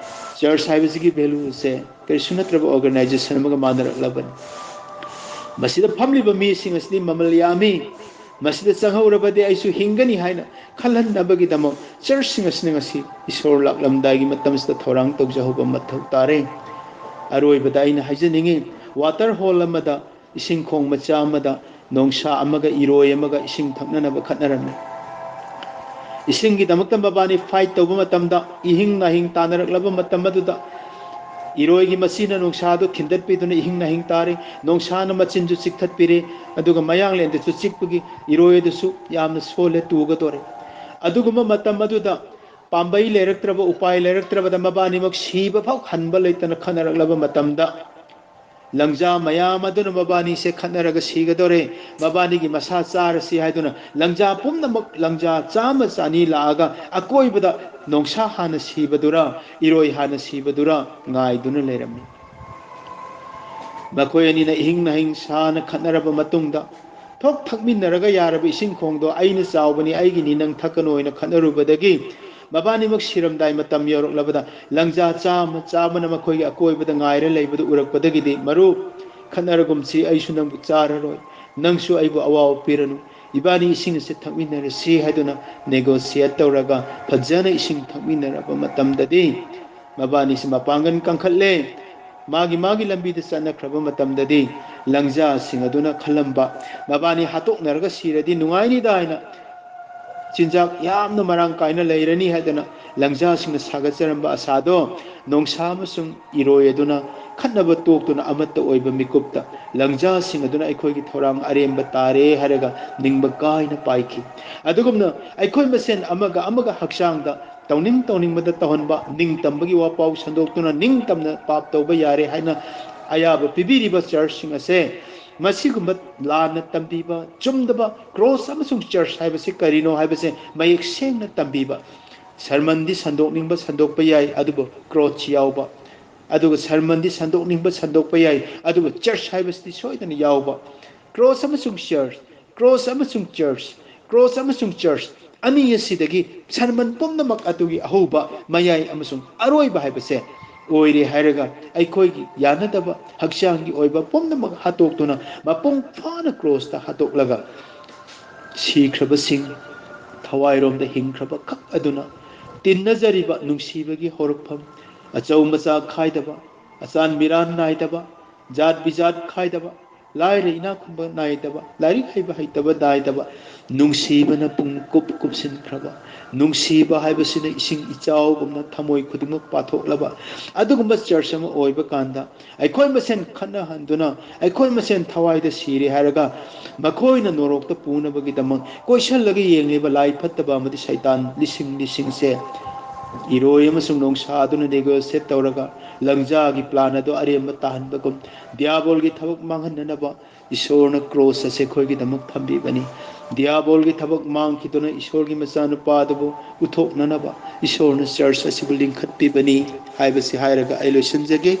ꯆꯔꯆ ꯍꯥꯏꯕꯁꯤꯒꯤ ꯚꯦꯂꯨꯁꯦ ꯀꯔꯤꯁꯨ ꯅꯠꯇ꯭ꯔꯕ ꯑꯣꯔꯒꯅꯥꯏꯖꯦꯁꯟ ꯑꯃꯒ ꯃꯥꯟꯅꯔꯛꯂꯕꯅꯤ꯫ ꯃꯁꯤꯗ ꯐꯝꯂꯤꯕ ꯃꯤꯁꯤꯡ ꯑꯁꯤꯗꯤ ꯃꯃꯜ ꯌꯥꯝꯃꯤ, ꯃꯁꯤꯗ ꯆꯪꯍꯧꯔꯕꯗꯤ ꯑꯩꯁꯨ ꯍꯤꯡꯒꯅꯤ ꯍꯥꯏꯅ ꯈꯜꯍꯟꯅꯕꯒꯤꯗꯃꯛ ꯆꯔꯆꯁꯤꯡ ꯑꯁꯤꯅ ꯉꯁꯤ ꯏꯁꯣꯔ ꯂꯥꯛꯂꯝꯗꯥꯏꯒꯤ ꯃꯇꯝꯁꯤꯗ ꯊꯧꯔꯥꯡ ꯇꯧꯖꯍꯧꯕ ꯃꯊꯧ ꯇꯥꯔꯦ꯫ ꯑꯔꯣꯏꯕꯗ ꯑꯩꯅ ꯍꯥꯏꯖꯅꯤꯡꯉꯤ, ꯋꯥꯇꯔ ꯍꯣꯜ ꯑꯃꯗ, ꯏꯁꯤꯡ ꯈꯣꯡ ꯃꯆꯥ ꯑꯃꯗ ꯅꯣꯡꯁꯥ ꯑꯃꯒ ꯏꯔꯣꯏ ꯑꯃꯒ ꯏꯁꯤꯡ ꯊꯛꯅꯅꯕ ꯈꯠꯅꯔꯝꯃꯤ꯫ ꯏꯁꯤꯡꯒꯤꯗꯃꯛꯇ ꯃꯕꯥꯅꯤ ꯐꯥꯏꯠ ꯇꯧꯕ ꯃꯇꯝꯗ, ꯏꯍꯤꯡ ꯅꯥꯍꯤꯡ ꯇꯥꯅꯔꯛꯂꯕ ꯃꯇꯝ ꯑꯗꯨꯗ, ꯏꯔꯣꯏꯒꯤ ꯃꯆꯤꯅ ꯅꯣꯡꯁꯥꯗꯨ ꯊꯤꯟꯗꯠꯄꯤꯗꯨꯅ ꯏꯍꯤꯡ ꯅꯥꯍꯤꯡ ꯇꯥꯔꯤ꯫ ꯅꯣꯡꯁꯥꯅ ꯃꯆꯤꯟꯁꯨ ꯆꯤꯛꯊꯠꯄꯤꯔꯦ, ꯑꯗꯨꯒ ꯃꯌꯥꯡꯂꯦꯟꯗꯁꯨ ꯆꯤꯛꯄꯒꯤ ꯏꯔꯣꯏ ꯑꯗꯨꯁꯨ ꯌꯥꯝꯅ ꯁꯣꯜꯂꯦ, ꯇꯨꯒꯗꯣꯔꯦ꯫ ꯑꯗꯨꯒꯨꯝꯕ ꯃꯇꯝ ꯑꯗꯨꯗ ꯄꯥꯝꯕꯩ ꯂꯩꯔꯛꯇ꯭ꯔꯕ, ꯎꯄꯥꯏ ꯂꯩꯔꯛꯇ꯭ꯔꯕꯗ ꯃꯕꯥꯅꯤꯃꯛ ꯁꯤꯕ ꯐꯥꯎ ꯍꯟꯕ ꯂꯩꯇꯅ ꯈꯠꯅꯔꯛꯂꯕ ꯃꯇꯝꯗ, ꯂꯪꯖꯥ ꯃꯌꯥꯝ ꯑꯗꯨꯅ ꯃꯕꯥꯅꯤꯁꯦ ꯈꯠꯅꯔꯒ ꯁꯤꯒꯗꯧꯔꯦ, ꯃꯕꯥꯅꯤꯒꯤ ꯃꯁꯥ ꯆꯥꯔꯁꯤ ꯍꯥꯏꯗꯨꯅ ꯂꯪꯖꯥ ꯄꯨꯝꯅꯃꯛ, ꯂꯪꯖꯥ ꯆꯥꯝꯃ ꯆꯅꯤ ꯂꯥꯛꯑꯒ ꯑꯀꯣꯏꯕꯗ ꯅꯣꯡꯁꯥ ꯍꯥꯟꯅ ꯁꯤꯕꯗꯨꯔ, ꯏꯔꯣꯏ ꯍꯥꯟꯅ ꯁꯤꯕꯗꯨꯔ ꯉꯥꯏꯗꯨꯅ ꯂꯩꯔꯝꯃꯤ꯫ ꯃꯈꯣꯏ ꯑꯅꯤꯅ ꯏꯍꯤꯡ ꯅꯥꯍꯤꯡ ꯁꯥꯅ ꯈꯠꯅꯔꯕ ꯃꯇꯨꯡꯗ, ꯊꯣꯛ ꯊꯛꯃꯤꯟꯅꯔꯒ ꯌꯥꯔꯕ ꯏꯁꯤꯡ ꯈꯣꯡꯗꯣ ꯑꯩꯅ ꯆꯥꯎꯕꯅꯤ, ꯑꯩꯒꯤꯅꯤ, ꯅꯪ ꯊꯛꯀꯅꯨ ꯍꯥꯏꯅ ꯈꯠꯅꯔꯨꯕꯗꯒꯤ, ꯃꯕꯥꯅꯤꯃꯛ ꯁꯤꯔꯝꯗꯥꯏ ꯃꯇꯝ ꯌꯧꯔꯛꯂꯕꯗ, ꯂꯪꯖꯥ ꯆꯥꯝꯃ ꯆꯥꯝꯃꯅ ꯃꯈꯣꯏꯒꯤ ꯑꯀꯣꯏꯕꯗ ꯉꯥꯏꯔ ꯂꯩꯕꯗꯨ ꯎꯔꯛꯄꯗꯒꯤꯗꯤ, "ꯃꯔꯨꯞ, ꯈꯠꯅꯔꯒꯨꯝꯁꯤ, ꯑꯩꯁꯨ ꯅꯪꯕꯨ ꯆꯥꯔꯔꯣꯏ, ꯅꯪꯁꯨ ꯑꯩꯕꯨ ꯑꯋꯥꯕ ꯄꯤꯔꯅꯨ, ꯏꯕꯥꯅꯤ ꯏꯁꯤꯡ ꯑꯁꯤ ꯊꯛꯃꯤꯟꯅꯔꯁꯤ" ꯍꯥꯏꯗꯨꯅ negotiate ꯇꯧꯔꯒ ꯐꯖꯅ ꯏꯁꯤꯡ ꯊꯛꯃꯤꯟꯅꯔꯕ ꯃꯇꯝꯗꯗꯤ, ꯃꯕꯥꯅꯤꯁꯤ ꯃꯄꯥꯡꯒꯜ ꯀꯟꯈꯠꯂꯦ꯫ ꯃꯥꯒꯤ ꯃꯥꯒꯤ ꯂꯝꯕꯤꯗ ꯆꯠꯅꯈ꯭ꯔꯕ ꯃꯇꯝꯗꯗꯤ, ꯂꯪꯖꯥꯁꯤꯡ ꯑꯗꯨꯅ ꯈꯜꯂꯝꯕ, ꯃꯕꯥꯅꯤ ꯍꯥꯠꯇꯣꯛꯅꯔꯒ ꯁꯤꯔꯗꯤ ꯅꯨꯡꯉꯥꯏꯅꯤꯗ ꯍꯥꯏꯅ, ꯆꯤꯟꯖꯥꯛ ꯌꯥꯝꯅ ꯃꯔꯥꯡ ꯀꯥꯏꯅ ꯂꯩꯔꯅꯤ ꯍꯥꯏꯗꯅ ꯂꯪꯖꯥꯁꯤꯡꯅ ꯁꯥꯒꯠꯆꯔꯝꯕ ꯑꯁꯥꯗꯣ, ꯅꯣꯡꯁꯥ ꯑꯃꯁꯨꯡ ꯏꯔꯣꯏ ꯑꯗꯨꯅ ꯈꯠꯅꯕ ꯇꯣꯛꯇꯨꯅ ꯑꯃꯠꯇ ꯑꯣꯏꯕ ꯃꯤꯀꯨꯞꯇ, ꯂꯪꯖꯥꯁꯤꯡ ꯑꯗꯨꯅ ꯑꯩꯈꯣꯏꯒꯤ ꯊꯧꯔꯥꯡ ꯑꯔꯦꯝꯕ ꯇꯥꯔꯦ ꯍꯥꯏꯔꯒ ꯅꯤꯡꯕ ꯀꯥꯏꯅ ꯄꯥꯏꯈꯤ꯫ ꯑꯗꯨꯒꯨꯝꯅ ꯑꯩꯈꯣꯏ ꯃꯁꯦꯟ ꯑꯃꯒ ꯑꯃꯒ ꯍꯛꯆꯥꯡꯗ ꯇꯧꯅꯤꯡ ꯇꯧꯅꯤꯡꯕꯗ ꯇꯧꯍꯟꯕ, ꯅꯤꯡꯇꯝꯕꯒꯤ ꯋꯥꯄꯥꯎ ꯁꯟꯗꯣꯛꯇꯨꯅ ꯅꯤꯡꯇꯝꯅ ꯄꯥꯞ ꯇꯧꯕ ꯌꯥꯔꯦ ꯍꯥꯏꯅ ꯑꯌꯥꯕ ꯄꯤꯕꯤꯔꯤꯕ ꯆꯔꯆꯁꯤꯡ ꯑꯁꯦ, ꯃꯁꯤꯒꯨꯝꯕ ꯂꯥꯟꯅ ꯇꯝꯕꯤꯕ, ꯆꯨꯝꯗꯕ, ꯀ꯭ꯔꯣꯁ ꯑꯃꯁꯨꯡ ꯆꯔꯆ ꯍꯥꯏꯕꯁꯤ ꯀꯔꯤꯅꯣ ꯍꯥꯏꯕꯁꯦ ꯃꯌꯦꯛ ꯁꯦꯡꯅ ꯇꯝꯕꯤꯕ꯫ ꯁꯔꯃꯟꯗꯤ ꯁꯟꯗꯣꯛꯅꯤꯡꯕ ꯁꯟꯗꯣꯛꯄ ꯌꯥꯏ, ꯑꯗꯨꯕꯨ ꯀ꯭ꯔꯣꯁ ꯌꯥꯎꯕ꯫ ꯑꯗꯨꯒ ꯁꯔꯃꯟꯗꯤ ꯁꯟꯗꯣꯛꯅꯤꯡꯕ ꯁꯟꯗꯣꯛꯄ ꯌꯥꯏ, ꯑꯗꯨꯕꯨ ꯆꯔꯆ ꯍꯥꯏꯕꯁꯤꯗꯤ ꯁꯣꯏꯗꯅ ꯌꯥꯎꯕ꯫ ꯀ꯭ꯔꯣꯁ ꯑꯃꯁꯨꯡ ꯆꯔꯆ, ꯀ꯭ꯔꯣꯁ ꯑꯃꯁꯨꯡ ꯆꯔꯆ, ꯀ꯭ꯔꯣꯁ ꯑꯃꯁꯨꯡ ꯆꯔꯆ ꯑꯅꯤ ꯑꯁꯤꯗꯒꯤ ꯁꯔꯃꯟ ꯄꯨꯝꯅꯃꯛ ꯑꯗꯨꯒꯤ ꯑꯍꯧꯕ, ꯃꯌꯥꯏ ꯑꯃꯁꯨꯡ ꯑꯔꯣꯏꯕ ꯍꯥꯏꯕꯁꯦ ꯑꯣꯏꯔꯦ ꯍꯥꯏꯔꯒ, ꯑꯩꯈꯣꯏꯒꯤ ꯌꯥꯅꯗꯕ ꯍꯛꯆꯥꯡꯒꯤ ꯑꯣꯏꯕ ꯄꯨꯝꯅꯃꯛ ꯍꯥꯠꯇꯣꯛꯇꯨꯅ, ꯃꯄꯨꯡ ꯐꯥꯅ ꯀ꯭ꯔꯣꯁꯇ ꯍꯥꯠꯇꯣꯛꯂꯒ, ꯁꯤꯈ꯭ꯔꯕꯁꯤꯡ, ꯊꯋꯥꯏꯔꯣꯝꯗ ꯍꯤꯡꯈ꯭ꯔꯕ ꯈꯛ ꯑꯗꯨꯅ ꯇꯤꯟꯅꯖꯔꯤꯕ ꯅꯨꯡꯁꯤꯕꯒꯤ ꯍꯧꯔꯛꯐꯝ, ꯑꯆꯧ ꯃꯆꯥ ꯈꯥꯏꯗꯕ, ꯑꯆꯥꯟ ꯃꯤꯔꯥꯟ ꯅꯥꯏꯗꯕ, ꯖꯥꯠ ꯕꯤꯖꯥꯠ ꯈꯥꯏꯗꯕ, ꯂꯥꯏꯔ ꯏꯅꯥꯛ ꯈꯨꯟꯕ ꯅꯥꯏꯗꯕ, ꯂꯥꯏꯔꯤꯛ ꯍꯩꯕ ꯍꯩꯇꯕ ꯅꯥꯏꯗꯕ, ꯅꯨꯡꯁꯤꯕꯅ ꯄꯨꯡ ꯀꯨꯞ ꯀꯨꯞꯁꯤꯟꯈ꯭ꯔꯕ, ꯅꯨꯡꯁꯤꯕ ꯍꯥꯏꯕꯁꯤꯅ ꯏꯁꯤꯡ ꯏꯆꯥꯎꯒꯨꯝꯅ ꯊꯃꯣꯏ ꯈꯨꯗꯤꯡꯃꯛ ꯄꯥꯊꯣꯛꯂꯕ ꯑꯗꯨꯒꯨꯝꯕ ꯆꯔꯆ ꯑꯃ ꯑꯣꯏꯕ ꯀꯥꯟꯗ, ꯑꯩꯈꯣꯏ ꯃꯁꯦꯟ ꯈꯠꯅꯍꯟꯗꯨꯅ ꯑꯩꯈꯣꯏ ꯃꯁꯦꯟ ꯊꯋꯥꯏꯗ ꯁꯤꯔꯦ ꯍꯥꯏꯔꯒ ꯃꯈꯣꯏꯅ ꯅꯣꯔꯣꯛꯇ ꯄꯨꯅꯕꯒꯤꯗꯃꯛ ꯀꯣꯏꯁꯜꯂꯒ ꯌꯦꯡꯂꯤꯕ ꯂꯥꯏ ꯐꯠꯇꯕ ꯑꯃꯗꯤ ꯁꯩꯇꯥꯟ ꯂꯤꯁꯤꯡ ꯂꯤꯁꯤꯡꯁꯦ ꯏꯔꯣꯏ ꯑꯃꯁꯨꯡ ꯅꯣꯡꯁꯥꯗꯨꯅ negotiate ꯇꯧꯔꯒ ꯂꯪꯖꯥꯒꯤ plan ꯑꯗꯨ ꯑꯔꯦꯝꯕ ꯇꯥꯍꯟꯕꯒꯨꯝ, ꯗꯤꯌꯥꯕꯣꯜꯒꯤ ꯊꯕꯛ ꯃꯥꯡꯍꯟꯅꯅꯕ ꯏꯁꯣꯔꯅ ꯀ꯭ꯔꯣꯁ ꯑꯁꯤ ꯑꯩꯈꯣꯏꯒꯤꯗꯃꯛ ꯊꯝꯕꯤꯕꯅꯤ꯫ ꯗꯤꯌꯥꯕꯣꯜꯒꯤ ꯊꯕꯛ ꯃꯥꯡꯈꯤꯗꯨꯅ ꯏꯁꯣꯔꯒꯤ ꯃꯆꯥꯅꯨꯄꯥ ꯑꯗꯨꯕꯨ ꯎꯠꯊꯣꯛꯅꯅꯕ ꯏꯁꯣꯔꯅ ꯆꯔꯆ ꯑꯁꯤꯕꯨ ꯂꯤꯡꯈꯠꯄꯤꯕꯅꯤ ꯍꯥꯏꯕꯁꯤ ꯍꯥꯏꯔꯒ ꯑꯩ ꯂꯣꯏꯁꯤꯟꯖꯒꯦ꯫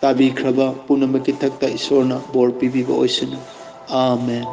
ꯇꯥꯕꯤꯈ꯭ꯔꯕ ꯄꯨꯝꯅꯃꯛꯀꯤ ꯊꯛꯇ ꯏꯁꯣꯔꯅ ꯕꯣꯔ ꯄꯤꯕꯤꯕ ꯑꯣꯏꯁꯅꯨ꯫ ꯑꯥꯃꯦꯟ꯫